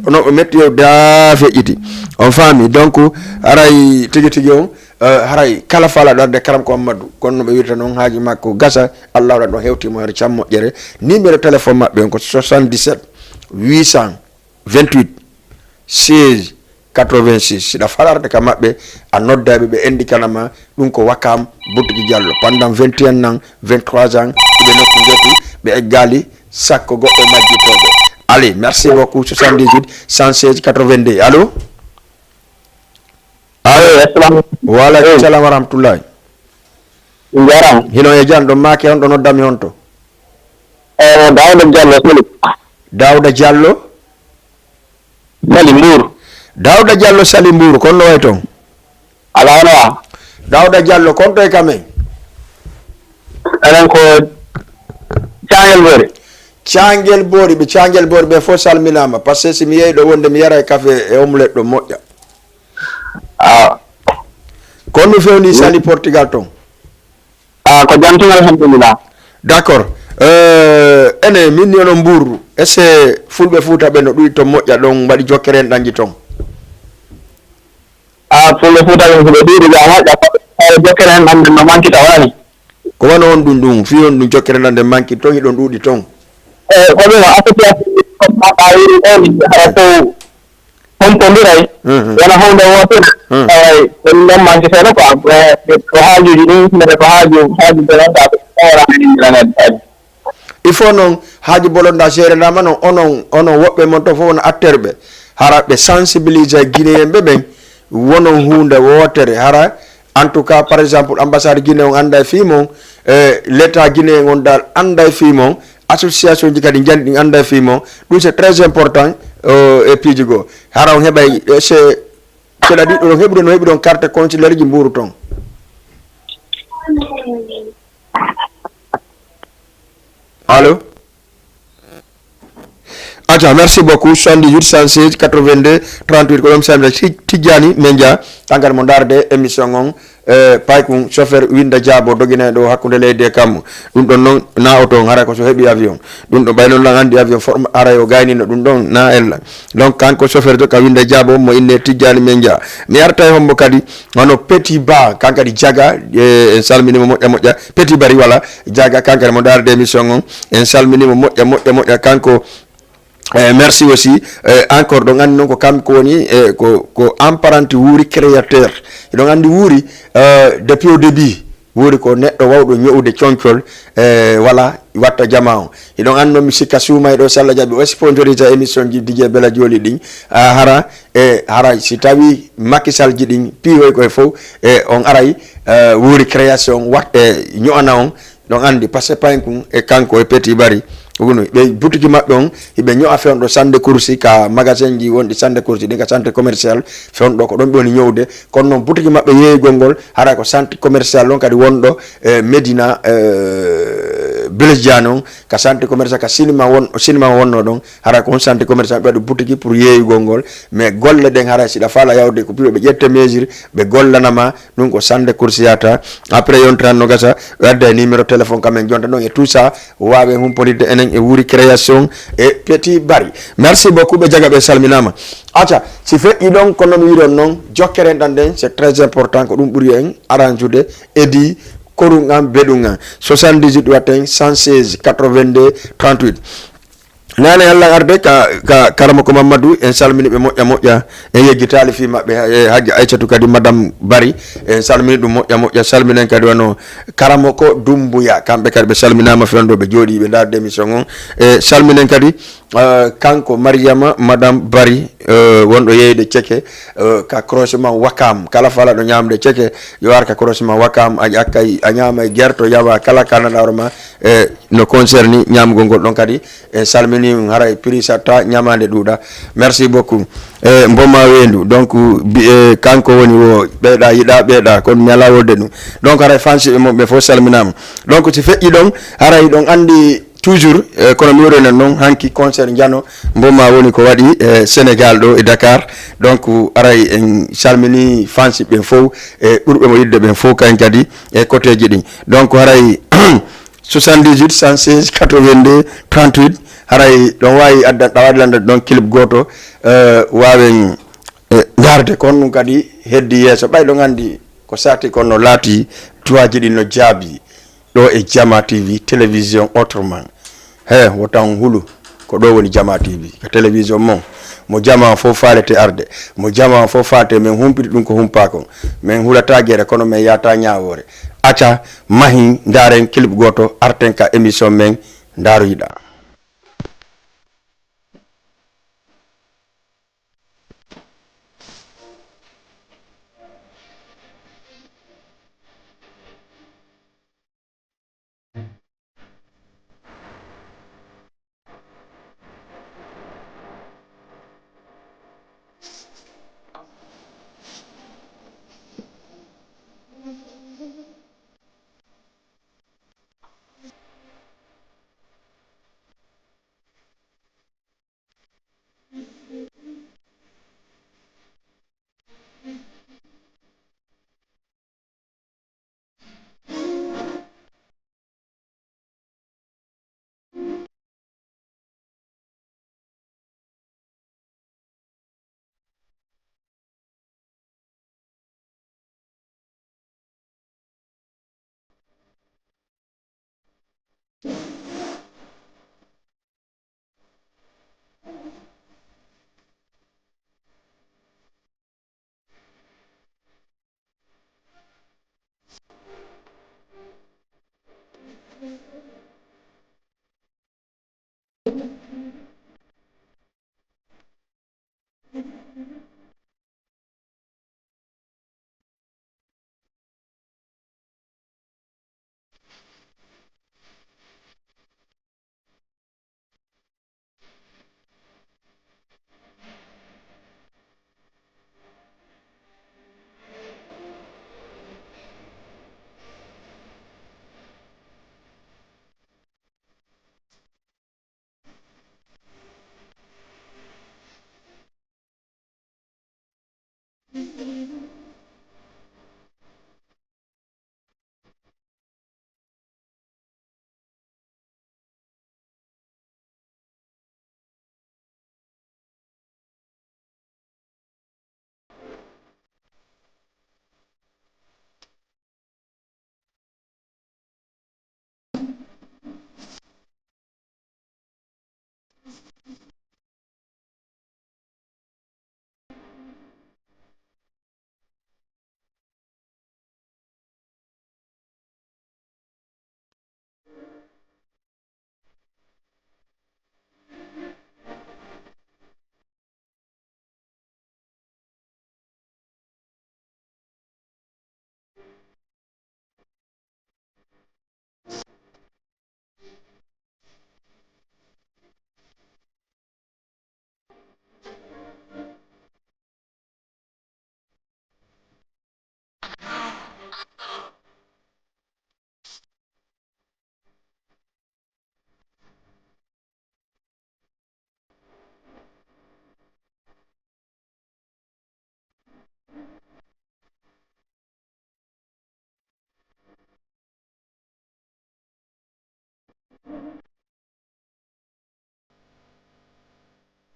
Ono o metti o daa feƴƴiti. On faami. Donc, haray tigi tigi on, eh, haray kala faala ɗo arde Karamoko Mamadou. Kono no ɓe wirta noon haaji makko gasa, Allah waɗa ɗo hewti mo her cam moƴƴere. Numéro téléphone maɓɓe on ko soixante-dix-sept huit cent vingt-huit seize quatre-vingt-six. Siɗa falarde ka maɓɓe, a nodda ɓe, ɓe enditanama. Ɗum ko Wakam, Butiki Diallo. Pendant vingt et un ans, vingt-trois ans, ɓe nokku ngetu, ɓe eggali sakko goɗɗo majjitooɓe. Allez, merci beaucoup. Soixante-dix-huit cent seize quatre-vingt-deux. Allô? Allo, assalamu aleykum. Wa aleykum salam wa rahmatullahi. Njaram. Hino e jam, ɗon maake on ɗo noddami honto? Eh, Daouda Diallo, Sali. Daouda Diallo? Sali Mbour. Daouda Diallo Sali Mbour, kon no way ton? Ala hono wa? Daouda Diallo, kon to e kamen? Enen ko Cangel Boori. Cangel Boori, ɓe Cangel Boori ɓe fof salminaama. Parce que si mi yehi ɗo wonde mi yara e café e omelette ɗo moƴƴa. Ah. Kon no fewni Sali Portugal ton? Ah, ko jam tun, alhamdulillah. D'accord. Euh, ene, min ni onon Mbour, est-ce que Fulɓe Fuuta ɓe no ɗuɗi ton moƴƴa ɗon mbaɗi jokkere en ɗanji ton? Ah, Fulɓe Fuuta ɓe ko ɓe ɗuɗi ga moƴƴa, ko, ko jokkere en ɗanji no manki ta wani? Ko wano on ɗum ɗum, fii on ɗum jokkere en ɗanji manki ton, hiɗon ɗuɗi ton? Eh, ko ɗum, association, ko ma ɓaawiri ɗon, hara fof. Hompondiray, mhm, wona huunde wootere. Mhm. Eey, ɗum ɗon manquiteno quoi. Ko, ko haajuuji ɗin, mbiɗa ko haaju, haaju bononda ko ɓooraani ɗin mbiɗa ngaddi. Il faut noon haaju bolonda seerenama noon, onon, onon woɓɓe mon to fof wona acteur ɓe. Hara ɓe sensibilise Guinéen ɓe ɓen, wonon huunde wootere. Hara, en tout cas, par exemple, ambassade Guinée on annda e fii mon, e l'État guinéen on dal annda e fii mon, association ji kadi njanɗi ɗin annda e fii mon. Ɗum c'est très important, euh, e piiji goo. Hara on heɓay, e se, cela dit, ɗon heɓude no heɓude on carte consulaire ji Mbuuru ton. Allo? Aca, merci beaucoup. Soixante-dix-huit, cent seize, quatre-vingt-deux, trente-huit. Ko ɗon mi salmina Ti-, Tijjani Menja, kanko mo ndaarde émission on, e, Paykun, chauffeur Winda Diabo, doginayɗo hakkunde leydi e kammu. Ɗum ɗon noon, na o toon, hara ko so heɓi avion. Ɗum ɗo ɓay noon lan anndi avion forme, hara o gaynino ɗum ɗon, na ella. Donc, kanko chauffeur jo ka Winda Diabo, mo inne Tijjani Menja. Mi arta e hombo kadi, hono Petit Ba, kan kadi Jaga, e, en salminimo moƴƴa moƴƴa. Petit Bari, voilà, Jaga, kan kadi mo ndaarde émission on. En salminimo moƴƴa moƴƴa moƴƴa, kanko Eh, merci aussi. Eh, encore, ɗon anndi noon ko kam ko woni, eh, ko, ko apprenti wuuri créateur. Eɗon anndi wuuri, eh, depuis au début, wuuri ko neɗɗo wawɗo ño'ude concol, eh, wala watta jama on. Eɗon anndi noon mi sikka suumay ɗo, si Allah jaɓi, o sponsorise émission ji D J Bella Jolly ɗin. Ah, hara, eh, hara si tawi Macky Sall ji ɗin piihoy koye fof, eh, on aray, eh, wuuri création wat, eh, ño'ana on. Ɗon anndi, parce que payen kun e kanko e Petit Bari, wonu ɓe butiki maɓɓe on, hiɓe ño'a fewndo sande kursi ka magasin ji wonɗi sande kursi ɗin ka centre commercial fewndo ko ɗon ɓe woni ñowde. Kono noon butiki maɓɓe yeeyugol ngol, hara ko centre commercial on kadi wonɗo e Medina, e Blaise Diagne on, ka centre commercial ka cinéma won, cinéma wonno ɗon, hara ko on centre commercial ɓe waɗi butiki pour yeeyugol ngol. Mais golle ɗen hara siɗa faala yawde ko pour ɓe ƴette mesure, ɓe gollanama, ɗum ko sande kursiyata. Après yontiran no gasa, wadda e numéro téléphone kamen jonta ɗon e tout ça, wawe humpondirde enen e wuuri création e Petit Bari. Merci beaucoup, ɓe jaga ɓe salminama. Aca, si feƴƴi ɗon, kono mi wiɗon noon, jokkere en ɗan ɗen, c'est très important, ko ɗum ɓuri en aranjude, edi, korum am, beɗum am. Soixante-dix-huit watten, cent seize, quatre-vingt-deux, trente-huit. Nane Allah arde ka, ka Karamoko Mamadou, en salmini ɓe moƴƴa moƴƴa, en yeggitaali fii maɓɓe, e Hajja Aysatu kadi, Madame Bari, en salmini ɗum moƴƴa moƴƴa, salminen kadi wano Karamoko Dumbuya, kamɓe kadi ɓe salminaama fewndo ɓe jooɗi ɓe ndaarde émission on. E salminen kadi, eh, kanko Mariama, Madame Bari, eh, wonɗo yeeyde ceke, eh, ka croisement Wakam, kala fala ɗo ñaamde ceke, yo ar ka croisement Wakam, a ƴakkay, a ñaamay gerto, yawa kala ka naɗawro ma, eh, no concerni ñaamugol ngol ɗon kadi, en salmini on, haray prix satta, ñamaande ɗuuɗa. Merci beaucoup. E mboma weendu. Donc, bi-, e, kanko woni o ɓeyɗa yiɗa ɓeyɗa, kono mi ala wolde ɗum. Donc, haray fansi ɓe mo, ɓe fof salminaama. Donc, si feƴƴi ɗon, haray ɗon anndi toujours, e, kono mi woni noon, hanki concert Njano, mboma woni ko waɗi e Sénégal ɗo e Dakar. Donc, haray en salmini fansi ɓen fof, e ɓurɓe mo yiɗde ɓen fof kayen kadi e côté ji ɗin. Donc, haray soixante-dix-huit, cent seize, quatre-vingt-deux, trente-huit, haray ɗon waawi adda, ɗawaade lande ɗon clip gooto, eh, waawen, eh, ndaarde kon ɗum kadi heddi yeeso. Ɓay ɗon anndi ko saati kon no laati, tuwaaji ɗin no jaabi. Ɗo e Jama T V, télévision autrement. He, wota on hulu, ko ɗo woni Jama T V, ko télévision mon. Mo jama on fof faalete arde, mo jama on fof faalete, men humpiti ɗum ko humpaa kon. Men hulata gere, kono men yahata ñaawoore. Aca, mahin, ndaaren clip gooto, arten ka émission men, ndaaroyiɗaa.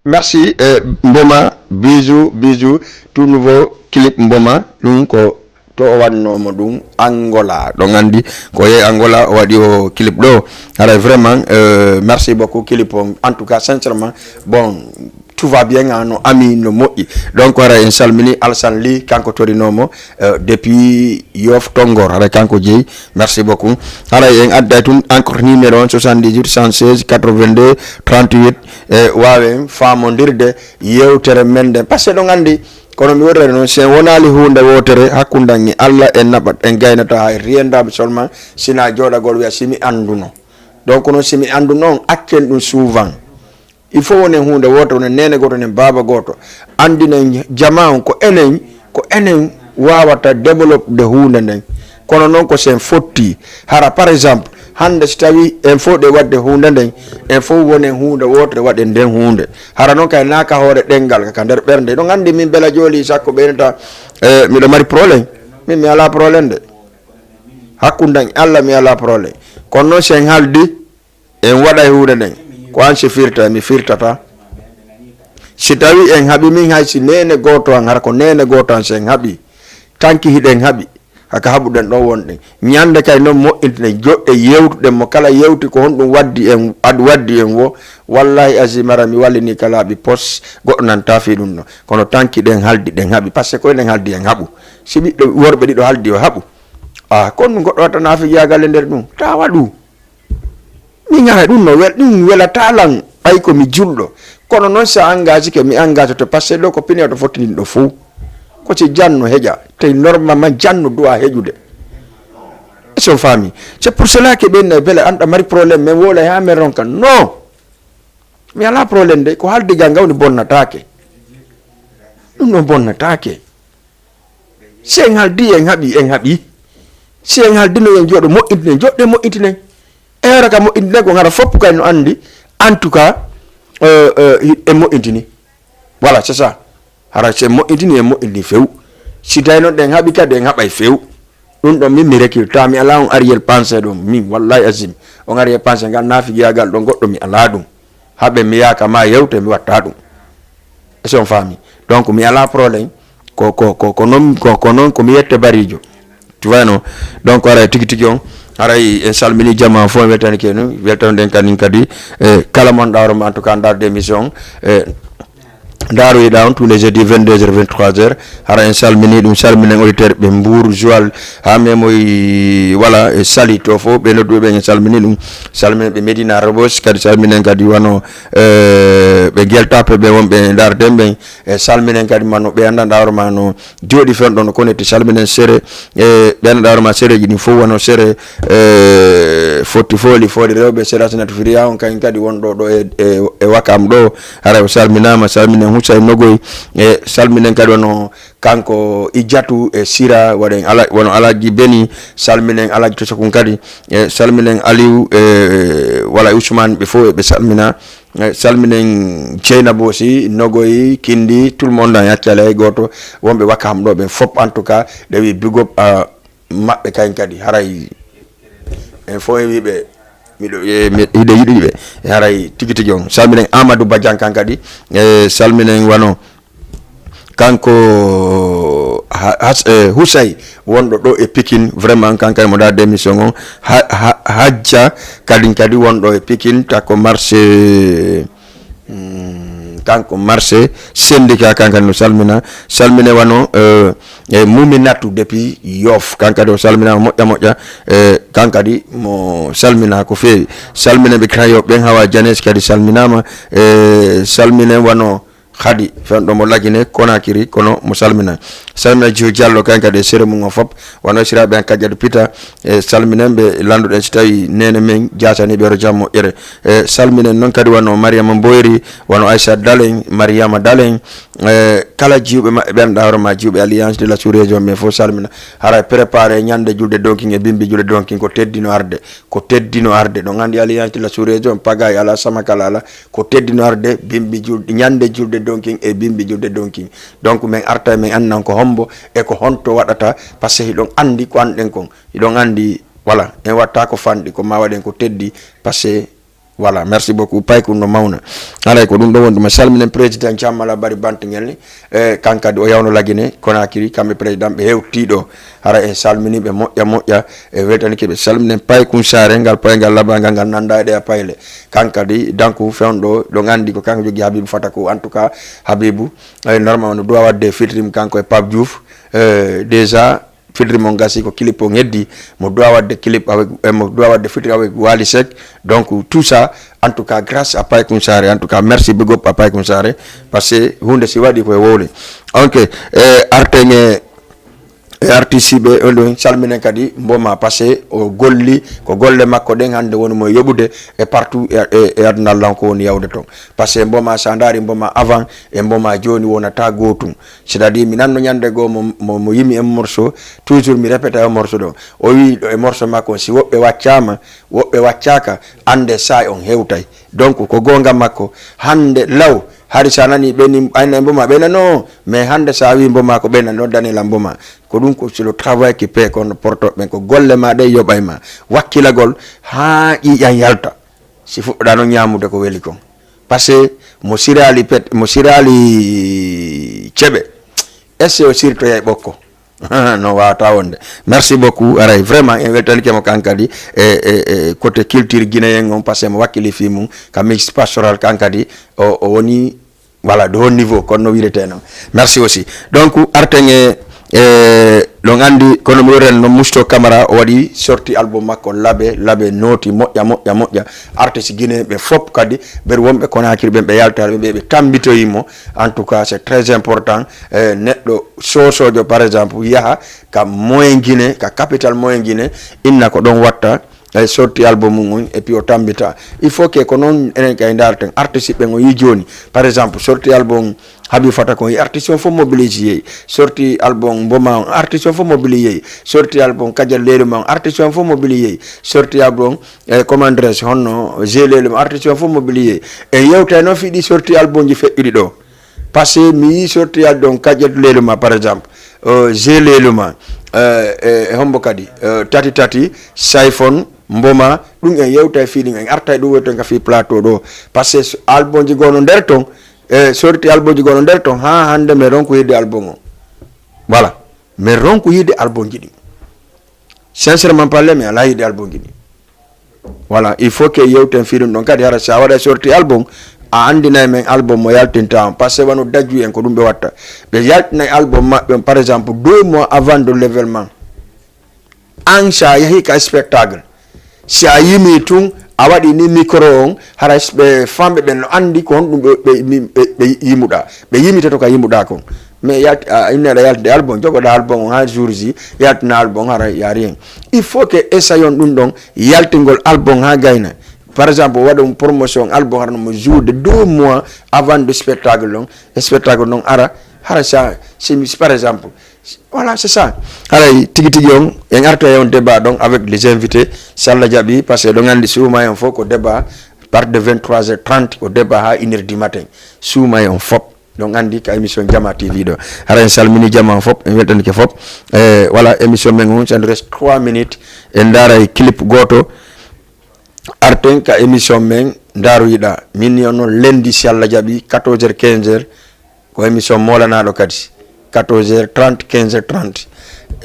Merci, eh, Mboma, bisous, bisous. Tout nouveau clip Mboma, ɗum ko to o waɗnoomo ɗum Angola. Ɗon anndi ko e Angola o waɗi o clip ɗo. Haray vraiment, euh, merci beaucoup clip on. En tout cas, sincèrement, bon, tout va bien, ah, no ami, no moƴƴi. Donc, haray en salmini Alsan Li, kanko torinoomo, euh, depuis Yoff Tonngor. Haray kanko jeyi. Merci beaucoup. Haray en adday tun encore numéro on, soixante-dix-huit, cent seize, quatre-vingt-deux, trente-huit. E waawen faamondirde yewtere men nden. Parce que ɗon anndi, kono mi woɗɗere noon, si en wonaali huunde wootere hakkunde an e Alla, en naɓat, en gaynata hay rien dame seulement, sina jooɗagol wiya si mi annduno. Donc noon si mi annduno on, accen ɗum souvent. Il faut wonen huunde wootere, wonen neene gooto, wonen baaba gooto. Anndinen jamaa on ko enen, ko enen waawata développer huunde nden. Kono noon ko si en fotti. Hara par exemple, hannde si tawi en fof ɗe waɗde huunde nden, en fof wonen huunde wootere waɗen nden huunde. Hara noon kay naaka hoore ɗenngal ka nder ɓernde. Ɗon anndi min bela jooli sakko ɓeynata, eh, miɗo mari problème. Min mi alaa problème de. Hakkunde an e Alla mi alaa problème. Kono noon si en haaldi, en waɗay huunde nden, ko an si firta, mi firtata. Si tawi en haɓi min hay si neene gooto an, hara ko neene gooto an si en haɓi, tanki hiɗen haɓi, haka haɓuɗen ɗon wonɗen. Ñande kay noon moƴƴinten joɗɗe yewtuɗen mo kala yewti ko honɗum waddi en, ad-, waddi en wo. Wallahi azim hara mi wallini ka laaɓi pos, goɗɗo nan taafi ɗum ɗo. Kono tanki ɗen haldi ɗen haɓi, parce que ko eɗen haldi en haɓu. Si ɓiɓɓe worɓe ɗiɗo haldi o haɓu. Ah, kono ɗum goɗɗo watta naafigiyaagal e nder ɗum, ta waɗu. Min hara ɗum no wel-, ɗum welataa lan, ɓay ko mi julɗo. Kono noon si a engagike, mi engage to, parce que ɗo ko pine to fottini ɗo fof. Ko si janno heƴa, te normalement janno doit heƴude. Est-ce que on faami? C'est pour cela que ɓen nay bele anɗa mari problème, men wowlay ha men ronka. Non. Mi alaa problème de, ko haaldigal ngal woni bonnataake. Ɗum ɗon bonnataake. Si en haaldi, en haɓi, en haɓi. Si en haaldino, en jooɗo moƴƴintinen, jooɗɗen moƴƴintinen. E hara ka moƴƴintinen ko hara fof kay no anndi. En tout cas, euh, euh, en moƴƴintini. Voilà, c'est ça. Hara si en moƴƴintini, en moƴƴintini few. Si tawi noon ɗen haɓi kadi, en haɓay few. Ɗum ɗon min mi recule ta, mi alaa on arrière pensée ɗum. Min, wallahi azim, on arrière pensée ngal naafigiyaagal ɗon goɗɗo mi alaa ɗum. Haɓe mi yaaka ma yewte mi watta ɗum. Est-ce que on faami? Donc mi alaa problème. Ko, ko, ko, ko noon, ko, ko noon ko mi yette barijo. Tu vois, non? Donc, ara tigi tigi on, Haray en salmini jama fof, en weltani kenu, weltanoɗen kadi kadi e kala mon ɗawro ma, en tout cas, ndaarde émission e ndaaroyiɗa on tous les jeudis vingt-deux heures, vingt-trois heures. Hara en salmini ɗum, salminen auditeur ɓe Mbour, Joal, ha memoy, voilà, e Saly to fof, ɓe nodduɓe ɓen en salmini ɗum. Salminen ɓe Médina, Rebeuss, kadi salminen kadi wano e ɓe Gueule Tapée, ɓe wonɓe ndaarden ɓen. E salminen kadi ma no ɓe anndanɗa hoore ma no jooɗi fen ɗon no connecté, salminen sere e ɓe anndanɗa hoore ma sereji ɗin fof wano sere e fotti fooli fooli rewɓe, sere Asinatu Firiya on kañum kadi wonɗo ɗo e, e, e Wakam ɗo, haray o salminama, salminen Husay Nogoy e salminen kadi wano kanko Ijatu e Sira, waɗen Ala-, wano Alaji Beni, salminen Alaji Tosokun kadi e salminen Aliou e wala Ousmane, ɓe fof ɓe salmina. E salminen Dieynaba aussi, Nogoy, Kindi, tout le monde, en accali hay gooto, wonɓe Wakam ɗo ɓen fof, en tout cas, ɗe wi big up a maɓɓe kayen kadi, haray en fof en wiɓe, miɗo, e, mi-, hiɗe yiɗuɓe, e haray tigi tigi on. Salminen Amadou Badian kan kadi, e salminen wano kanko ha-, has-, e, Husay wonɗo ɗo e Pikine, vraiment, kanko e mo ndaarde émission on. Ha-, ha-, Hajja kadin kadi wonɗo e Pikine, takko marché, mm, kanko marché syndicat, kanko kadi no salmina. Salmine wano, e, e Muminatu depuis Yoff, kanko kadi o salminama moƴƴa moƴƴa. E, kanko kadi mo salmina ko feewi. Salmine ɓe Crayon ɓen, Hawa Dianes kadi salminama. E, salmine wano Khady, fewndo mo Lagine, Conakry, kono mo salmina. Salmina Jihu Diallo, kayen kadi e sere mum o fop. Wano siraaɓe an Kadiatou Pita, e salminen ɓe, lannduɗen si tawi neene men jaasani ɓe ro jam moƴƴere. E salminen noon kadi wano Mariama Mboyri, wano Aissata Dalen, Mariama Dalen, e kala jiwɓe maɓɓe ɓen ɗawro ma jiwɓe Alliance de la Sous-Région ɓen fof salmina. Haray préparé ñande julde donkin e bimbi julde donkin ko teddino arde. Ko teddino arde. Ɗon anndi Alliance de la Sous-Région, pagaille ala, samakala ala, ko teddino arde bimbi julde, ñande julde donkin e bimbi julde donkin. Donc, min arta, min anndan ko hombo e ko honto waɗata, parce que hiɗon anndi ko anɗen kon. Hiɗon anndi, voilà, en watta ko fanɗi, ko ma waɗen ko teddi, parce que, voilà, merci beaucoup, paykun no mawna. Haray ko ɗum ɗo woni ɗum. Salminen président Thiam Mala Bari Bante Ngelni, e kan kadi o yawno Lagine, Conakry, kamɓe président ɓe hewti ɗo. Hara en salmini ɓe moƴƴa moƴƴa, en weltanike ɓe, salminen Paykun Saare, ngal payngal labangal ngal nannda e ɗeya payle. Kan kadi, danku fewndo, ɗon anndi ko kanko jogii Habibou Fata ko, en tout cas, Habibou, e normal no duwa waɗde fitrim kanko e Pape Diouf, e déjà, fitrim on gasi ko clip on heddi, mo duwa waɗde clip avec, e mo duwa waɗde fitrim avec Wally Seck. Donc, tout ça, en tout cas, grâce à Paykun Saare, en tout cas, merci, big up à Paykun Saare, parce que huunde si waɗi ko e wowle. Ok, e arten e e artiste ɓe, on ɗon salminen kadi Mboma, parce que o golli, ko golle makko ɗen hannde woni mo e yoɓude e partout e, e, e aduna lan ko woni yawde ton. Parce que Mboma, sa ndaari Mboma avant e Mboma jooni wonata gootum. C'est-à-dire, mi nanno ñande goo mo, mo, mo yimi e morceau, toujours mi répéta e morceau ɗo. O wi ɗo e morceau makko, si woɓɓe waccama, woɓɓe waccaka, annde sa on hewtay. Donc, ko goonga makko. Hannde law, hari sa nani ɓe ni, ayna Mboma ɓe nano, mais hannde sa wi Mboma ko ɓe nano, Daniel Mboma. Ko ɗum ko c'est le travail qui paie, kono porto ɓen ko golle ma ɗe yoɓay ma. Wakkilagol haa ƴiiƴan yalta. Si fuɗɗoɗa noon ñaamude ko weli kon. Parce que mo siraali pet-, mo siraali ceɓe, est-ce que o sirtoyay ɓokko? No wawata wonde. Merci beaucoup. Aray, vraiment, en weltanike mo kan kadi e, e, e côté culture guinéen on, parce que mo wakkili fii mum ka mix pastoral kan kadi, o, o woni, voilà, de haut niveau, kono no wiretee noon. Merci aussi. Donc, arten e, e, ɗon anndi, kono mi wiyata no Mousto Camara, o waɗi sorti album makko Labe, Labe nooti, moƴƴa, moƴƴa, moƴƴa. Artiste guinéen ɓe fop kadi, ɓe wonɓe Conakry ɓen, ɓe yaltaali ɓe, ɓe tambitoyi mo. En tout cas, c'est très important. E, neɗɗo soosoojo, par exemple, yaha ka moyen Guinée, ka capital moyen Guinée, inna ko ɗon watta, e, sorti album mum on, et puis o tambita. Il faut que ko noon enen kay ndaarten, artiste ɓen o yi jooni. Par exemple, sorti album Habib Fata kon, artiste on fof mobilisé yehi. Sorti album Mboma on, artiste on fof mobilisé yehi. Sorti album Kaja Leluma on, artiste on fof mobilisé yehi. Sorti album, e, comment dirais-je, honno G Leluma, artiste on fof mobilisé yehi. E yewtay noon fii ɗi sorti album ji feƴƴuɗi ɗo. Parce que mi yii sorti yalde on Kaƴƴat Leeluma, par exemple, euh, G Leeluma, euh, e, e hombo kadi, euh, Tati Tati, Sayfon, Mboma, ɗum en yewta e fii ɗum, en arta e ɗum woni ton ka fii plateau ɗo. Parce que so album ji gono nder ton, e sorti album ji gono nder ton, haa hannde mi ronku yiide album o. Voilà. Mi ronku yiide album ji ɗi. Sincèrement parler, mi alaa yiɗde album ji ɗi. Voilà, il faut que yewten fii ɗum ɗon kadi. Hara si a waɗa sorti album, a anndinay men album mo yaltinta on. Parce que wano dajju en ko ɗum ɓe watta. Ɓe yaltinay album maɓɓe on, par exemple, deux mois avant de l'événement. An si a yahi ka spectacle, si a yimi tun, a waɗi ni micro on, hara ɓe famɓe ɓen no anndi ko honɗum ɓe, ɓe, ɓe, ɓe yimuɗa. Ɓe yimitoto ka yimuɗa kon. Mais yalti, a, inne aɗa yaltinde album, jogoɗa album on ha jour ji, yaltina album on hara yaari hen. Il faut que essayon ɗum ɗon, yaltingol album ha gayna. Par exemple, waɗa ɗum promotion album hara no mo jour de deux mois avant de spectacle ɗon. Spectacle ɗon ara, hara sa, si mi, par exemple, voilà, c'est ça. Haray tigi tigi on, en arta e on débat ɗon avec les invités, si Allah jaɓi, parce que ɗon anndi suuma en fof ko débat, part de vingt-trois heures trente, ko débat ha une heure du matin. Suuma en on fof. Ɗon anndi ka émission Jama T V ɗo. Hara en salmini jama on fof, en weltanike fof. Eh, voilà, émission men on, ça nous reste trois minutes. En ndaara e clip gooto. Arten ka émission men, ndaaroyiɗa. Min ni on noon lundi, si Allah jaɓi, quatorze heures, quinze heures. Ko émission moolanaaɗo kadi. Quatorze heures trente, quinze heures trente.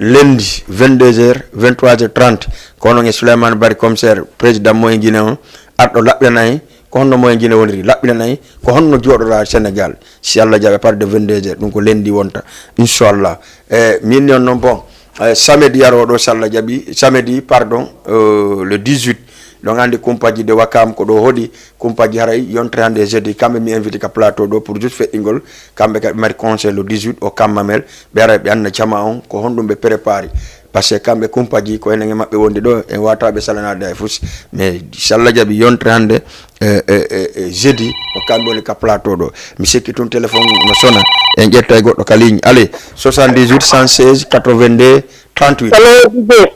Lundi, vingt-deux heures, vingt-trois heures trente. Ko onon e Souleymane Barry, commissaire, président Moyen Guinée on. Arɗo laɓɓinanay, ko honno Moyen Guinée woniri. Laɓɓinanay, ko honno jooɗoɗaa Sénégal. Si Allah jaɓi, à partir de vingt-deux heures, ɗum ko lundi wonta. Inchallah. E, min ni on noon, bon. Eh, samedi yarooɗo, si Allah jaɓi, samedi, pardon, euh, le dix-huit, ɗon anndi kumpaji de Wakam ko ɗo hoɗi, kumpaji haray yontere hannde jeudi, kamɓe mi invité ka plateau ɗo pour juste feɗɗingol, kamɓe kadi ɓe mari conseil le dix-huit au Camp Mamel, ɓe ara ɓe annda jama on, ko honɗum ɓe préparé, parce que kamɓe kumpaji ko enen e maɓɓe wondi ɗo, en wata ɓe salanaade hay fus, mais si Allah jaɓi yontere hannde, e, e, e, e jeudi, ko kamɓe woni ka plateau ɗo. Mi sikki tun téléphone no sona, en ƴetta e goɗɗo ka ligne. Allez, soixante-dix-huit, cent seize, quatre-vingt-deux, trente-huit. Allo, D J.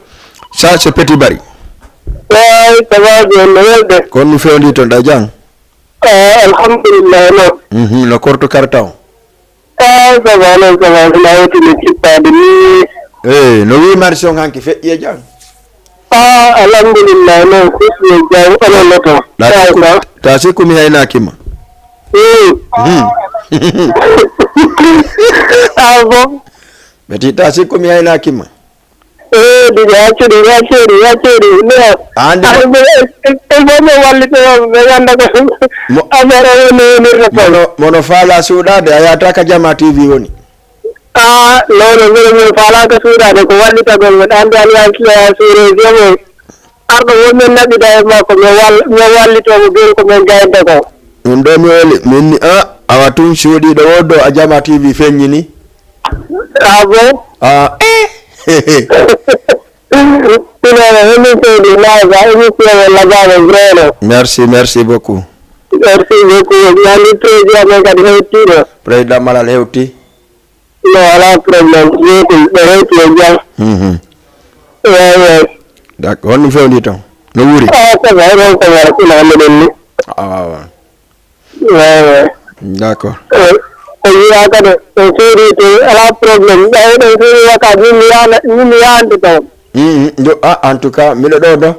Ça, c'est Petit Barry. Waay, ça va bien, no welde? Ko on mi fewndi toon, ɗa jam? Ah, alhamdulillah, non. Mhm, no korto karta on? Ah, ça va, non, ça va, hino hawti no cippaade ni. Eh, no wii marché on hanki feƴƴi e jam? Ah, alhamdulillah, non, feƴƴi e jam, onon no to? Ta sikku, ta sikku mi haynaaki ma. Hmm. Hmm. Ah, bon? Ɓe ti ta sikku mi haynaaki ma. Eh, ɗiɗi accuɗi, accuɗi, accuɗi. No. Andi. Ay, ɓe, e, e, e, ɓe wallito, ɓe ganda ko mo-, affaire o woni wonirta ko. Mono, mono faala suuɗaade, a yaata ka Jama T V woni. Ah, non, non, minen min faalaaka suuɗaade, ko wallitagol men. Anndi Alliance Claire sur région o, arɗo won men naɓida e makko, min wall-, min wallitoo mo, ɓeen ko min gayda ko. Ɗum ɗo mi weli, min ni, ah, awa tun suuɗiiɗo o ɗo a Jama T V feññini. Ah bon? Ah, eh. Ɗum ɗo, emin seydi Naga, emission o lagaama vraiment. Merci, merci beaucoup. Merci beaucoup. Mi anndi président men kadi hewtiiɗo. Président Malal hewti. No, alaa problème. Yeeɗi, ɓe rewti e jam. Mhm. Eey, eey. D'accord. Honno fewndi toon? No wuuri? Ah, ça va, non, ça va. Ina hannde ɗen ni. Awa. Eey, eey. D'accord. Eh, ko yiyaaka de, en suuɗii to, alaa problème. Ɓay ɗen suuɗii waka, min mi yaana, min mi yaande toon. Mhm. Yo, ah, en tout cas, miɗo ɗo ɗo.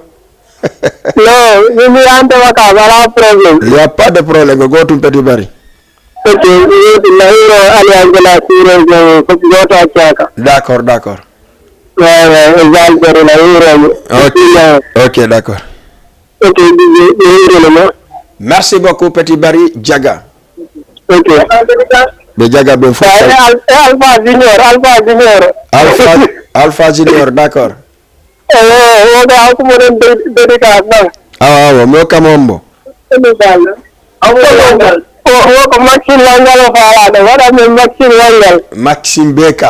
Non, min mi yaande waka, alaa problème. Il y a pas de problème, ko gootum Petit Barry. Ok, mi yeeɗi, mi hiiro Alliance de la Sirène, ko gooto accaaka. D'accord, d'accord. Waaw, waaw, e Zal Bari, mi hiiro mo. Ok, ok, d'accord. Ok, mi, mi hiirino mo. Merci beaucoup, Petit Barry Diaga. Ok. Ɓe Diaga ɓe fof. Waaw, e Al-, e Alpha Junior, Alpha Junior. Alpha, Alpha Junior, d'accord. Eyo, o ko hakkunde mon de-, dédicace ɗon. Awa, awa, mi hokka mo hombo? Emi Balla. O, o ko Maxime Wanngal o faalaɗo. Waɗa men Maxime Wanngal. Maxime B K.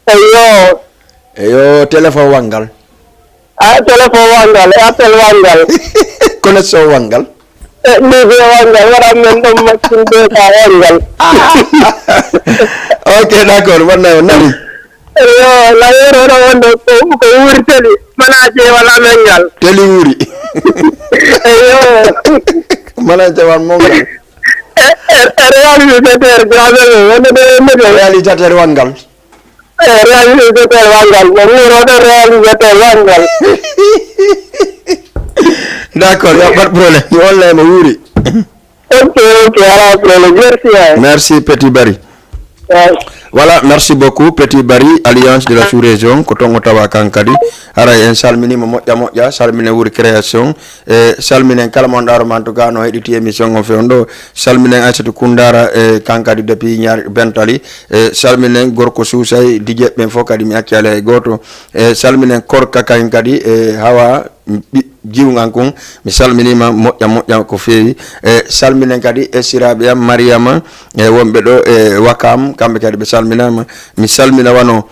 Eyo. Eyo, téléphone Wanngal. Ah, téléphone Wanngal, e appel Wanngal. Connexion Wanngal. E, niveau Wanngal, waɗa men ɗon Maxime B K Wanngal. Ok, d'accord, wonna o nani. Eyo, layeeru oɗo wonde ko, ko wuuri teli, mana jeewal amen ngal. Teli wuuri. Eyo. Mana jeewal mon ngal. E, e, e réalisateur Gaabel o, wonde ɗo e Mete. Réalisateur Wanngal. E réalisateur Wanngal, mo wuuroɗo réalisateur Wanngal. D'accord, y a pas de problème. Yo Allah mo wuuri. Ok, ok, alaa problème. Merci, hein. Merci, Petit Barry. Ouais. Voilà, merci beaucoup, Petit Bari, Alliance de la Sous-Région, ko toon o tawa kan kadi. Haray en salminiima moƴƴa moƴƴa, salminen Wuri Création, e salminen kala mo on ɗaaro ma, en tout cas, no heɗiti émission on fewndo. Salminen Aissatou Koundara, e kan kadi depuis Ñaari Bentali. E salminen Gorko Suusay, D J ɓen fof kadi mi accaali hay gooto. E salminen Korka kañ kadi, e Hawa, ɓi-, jiwŋan kun, mi salminiima moƴƴa moƴƴa ko feewi. E salminen kadi esiraaɓe am, Mariyama, e wonɓe ɗo e Wakam, kamɓe kadi ɓe salminaama. Mi salmina wano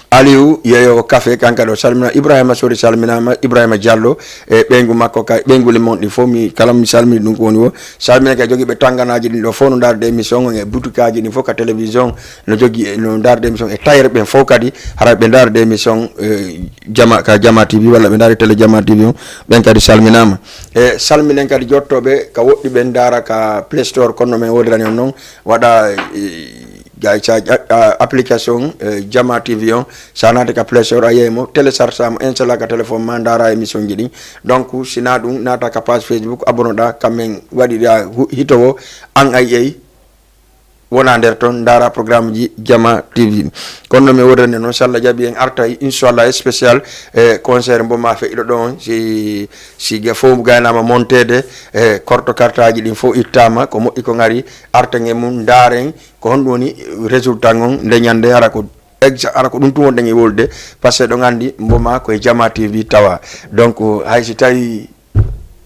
Aliou Yeyo Kafe, kan kadi o salmina. Ibrahima Sori salminaama, Ibrahima Diallo, e ɓeyngu makko kay, ɓeyngu limon ɗi fof, mi kala mi salmini ɗum ko woni wo. Salminen kadi jogiiɓe tanganaaji ɗin ɗo fof no ndaarde émission on e butukaaji ɗin fof ka télévision no jogii, no ndaarde émission e tailleur ɓen fof kadi, hara ɓe ndaarde émission, e, Jama, ka Jama T V walla ɓe ndaari télé Jama T V on, ɓen kadi salminaama. E salminen kadi jottooɓe ka woɗɗi ɓen ndaara ka Play Store, kono no men woodani on non, waɗa, e, gay sa a, a, application, e, Jama T V on, sa naati ka Play Store a yiyay mo, télécharge mo, installa ka téléphone ma, ndaara émission ji ɗin. Donc, si na ɗum, naata ka page Facebook, abonnoɗa, ka men waɗiɗa hu-, hitowo, an ay ay, wona nder toon, ndaara programme ji Jama T V. Kono no mi woodani noon, so Allah jaɓi en artay, inchallah, spécial, e concert mbo ma feƴƴiɗo ɗon, si, si ga-, fof gaynaama monteede, e korto kartaaji ɗin fof ittaama, ko moƴƴi ko ngari, arten e mum, ndaaren ko honɗum woni résultat on nde ñande, hara ko exa-, hara ko ɗum tun wonɗen e wolude, par ce que ɗon anndi mbo ma ko e Jama T V tawa. Donc, hay si tawi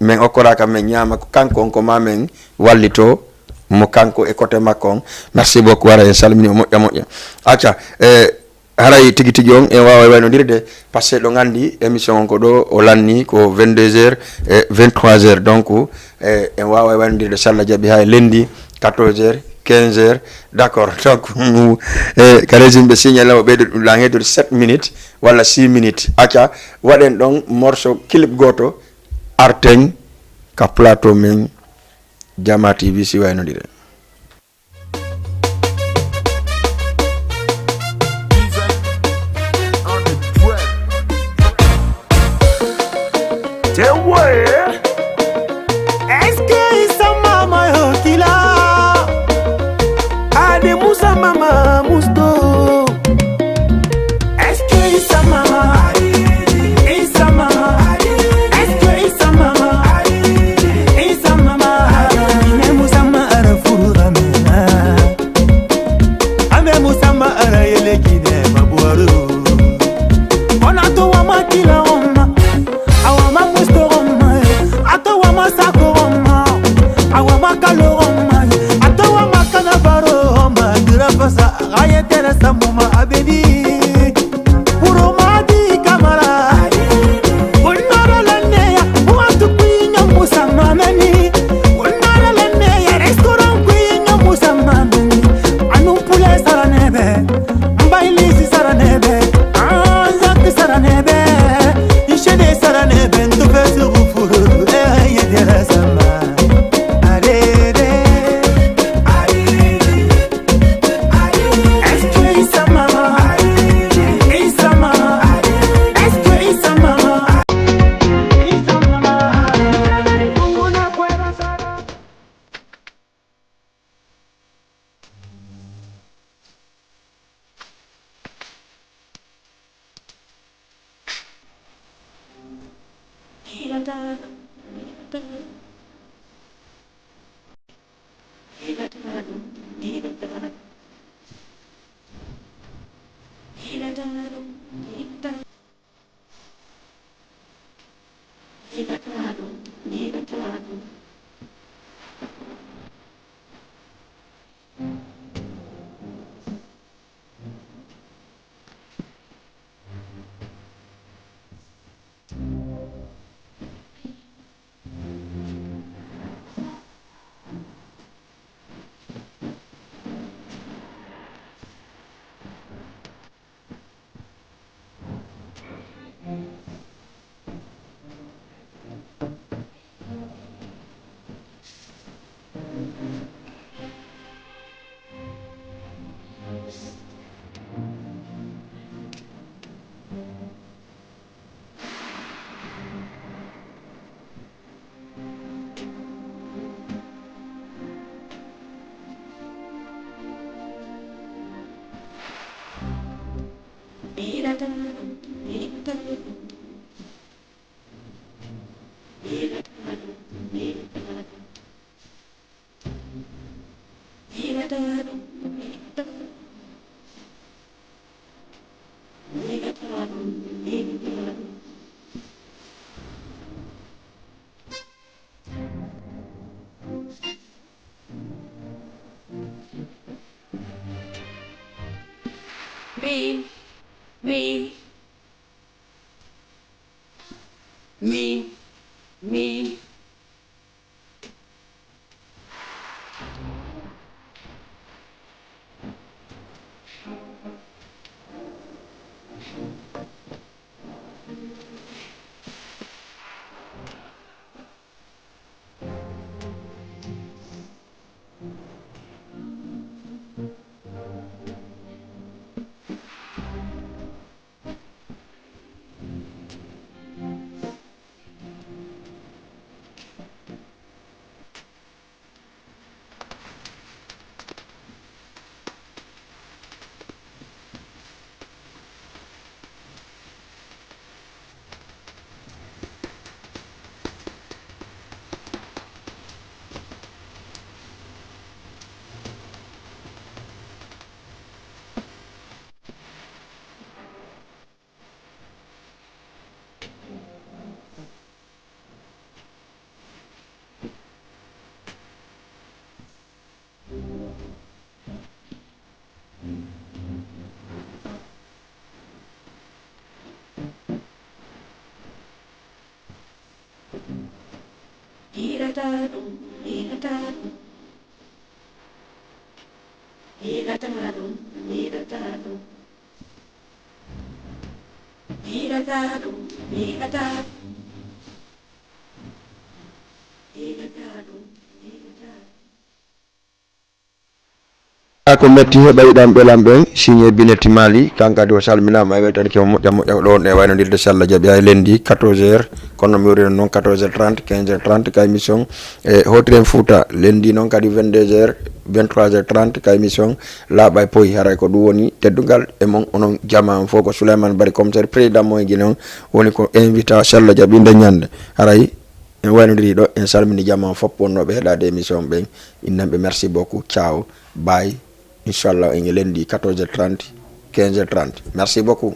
men okkoraaka men ñaama, ko kanko on ko ma men wallito mo kanko e côté makko on. Merci beaucoup, hara en salmini o moƴƴa moƴƴa. Acca, e, haray tigi tigi on en waaway waynodirde, par ce que ɗon anndi émission on ko ɗo o lanni ko vingt-deux heures e vingt-trois heures. Donc, e, en waaway waynodirde so Allah jaɓi haa e lundi quatorze heures, quinze heures. D'accord. Donc, e, ka régime ɓe signalé o ɓeydo ɗum lan heddude sept minutes walla six minutes. Acca, waɗen ɗon morceau clip gooto, arten ka plateau men Jama T V si waynodire. Est-ce que Issa Mama yo kila? Ade Musa Mama Musto. Est-ce que Issa Mama? Issa Mama. Est-ce que Issa Mama? Issa Mama. Ine Musa ma ara furu amena. Ame Musa ma ara yele kine babuaru. Ona to wa ma kila oma. Awa ma musto oma. Ato wa ma sako oma. Awa ma kalo oma. Ato wa ma kana baro oma. Dira fasa. Aye tere samuma abedi. Puro madi kamara. Unara laneya. Watu kuinya musa mameni. Unara laneya. Restaurant kuinya musa mameni. Anu pule saranebe. Mbailisi saranebe. Anzaki saranebe. Ishede saranebe. Ntufe suru furu. Eh, yedere sama. Arere. Arere. Mi, mi, mi, mi. Hiirataa ɗum, hiirataa ɗum. Hiirataa ɗum, hiirataa ɗum. Hiirataa ɗum, hiirataa ɗum. Hiirataa ɗum, hiirataa ɗum. A ko metti he ɓayɗam ɓelam ɓen, signé Binetti Mali, kan kadi o salminaama e weltanike mo moƴƴa moƴƴa ko ɗo wonɗen e waynodirde, so Allah jaɓi, hay lendi quatorze heures, kono no mi wurino noon quatorze heures trente, quinze heures trente ka émission e Hotiren Fouta, lendi noon kadi vingt-deux heures, vingt-trois heures trente ka émission Laaɓa e Poyi, haray ko ɗum woni teddungal e mon onon jamaa on fof, ko Souleymane Bari commissaire président mo e Guinée on woni ko invita, so Allah jaɓi nde ñande, haray en waynodiri ɗo, en salmini jamaa on fof wonnooɓe heɗaade émission ɓen, innanɓe merci beaucoup, ciao, bye. Inchallah, en lendi quatorze heures trente, quinze heures trente. Merci beaucoup.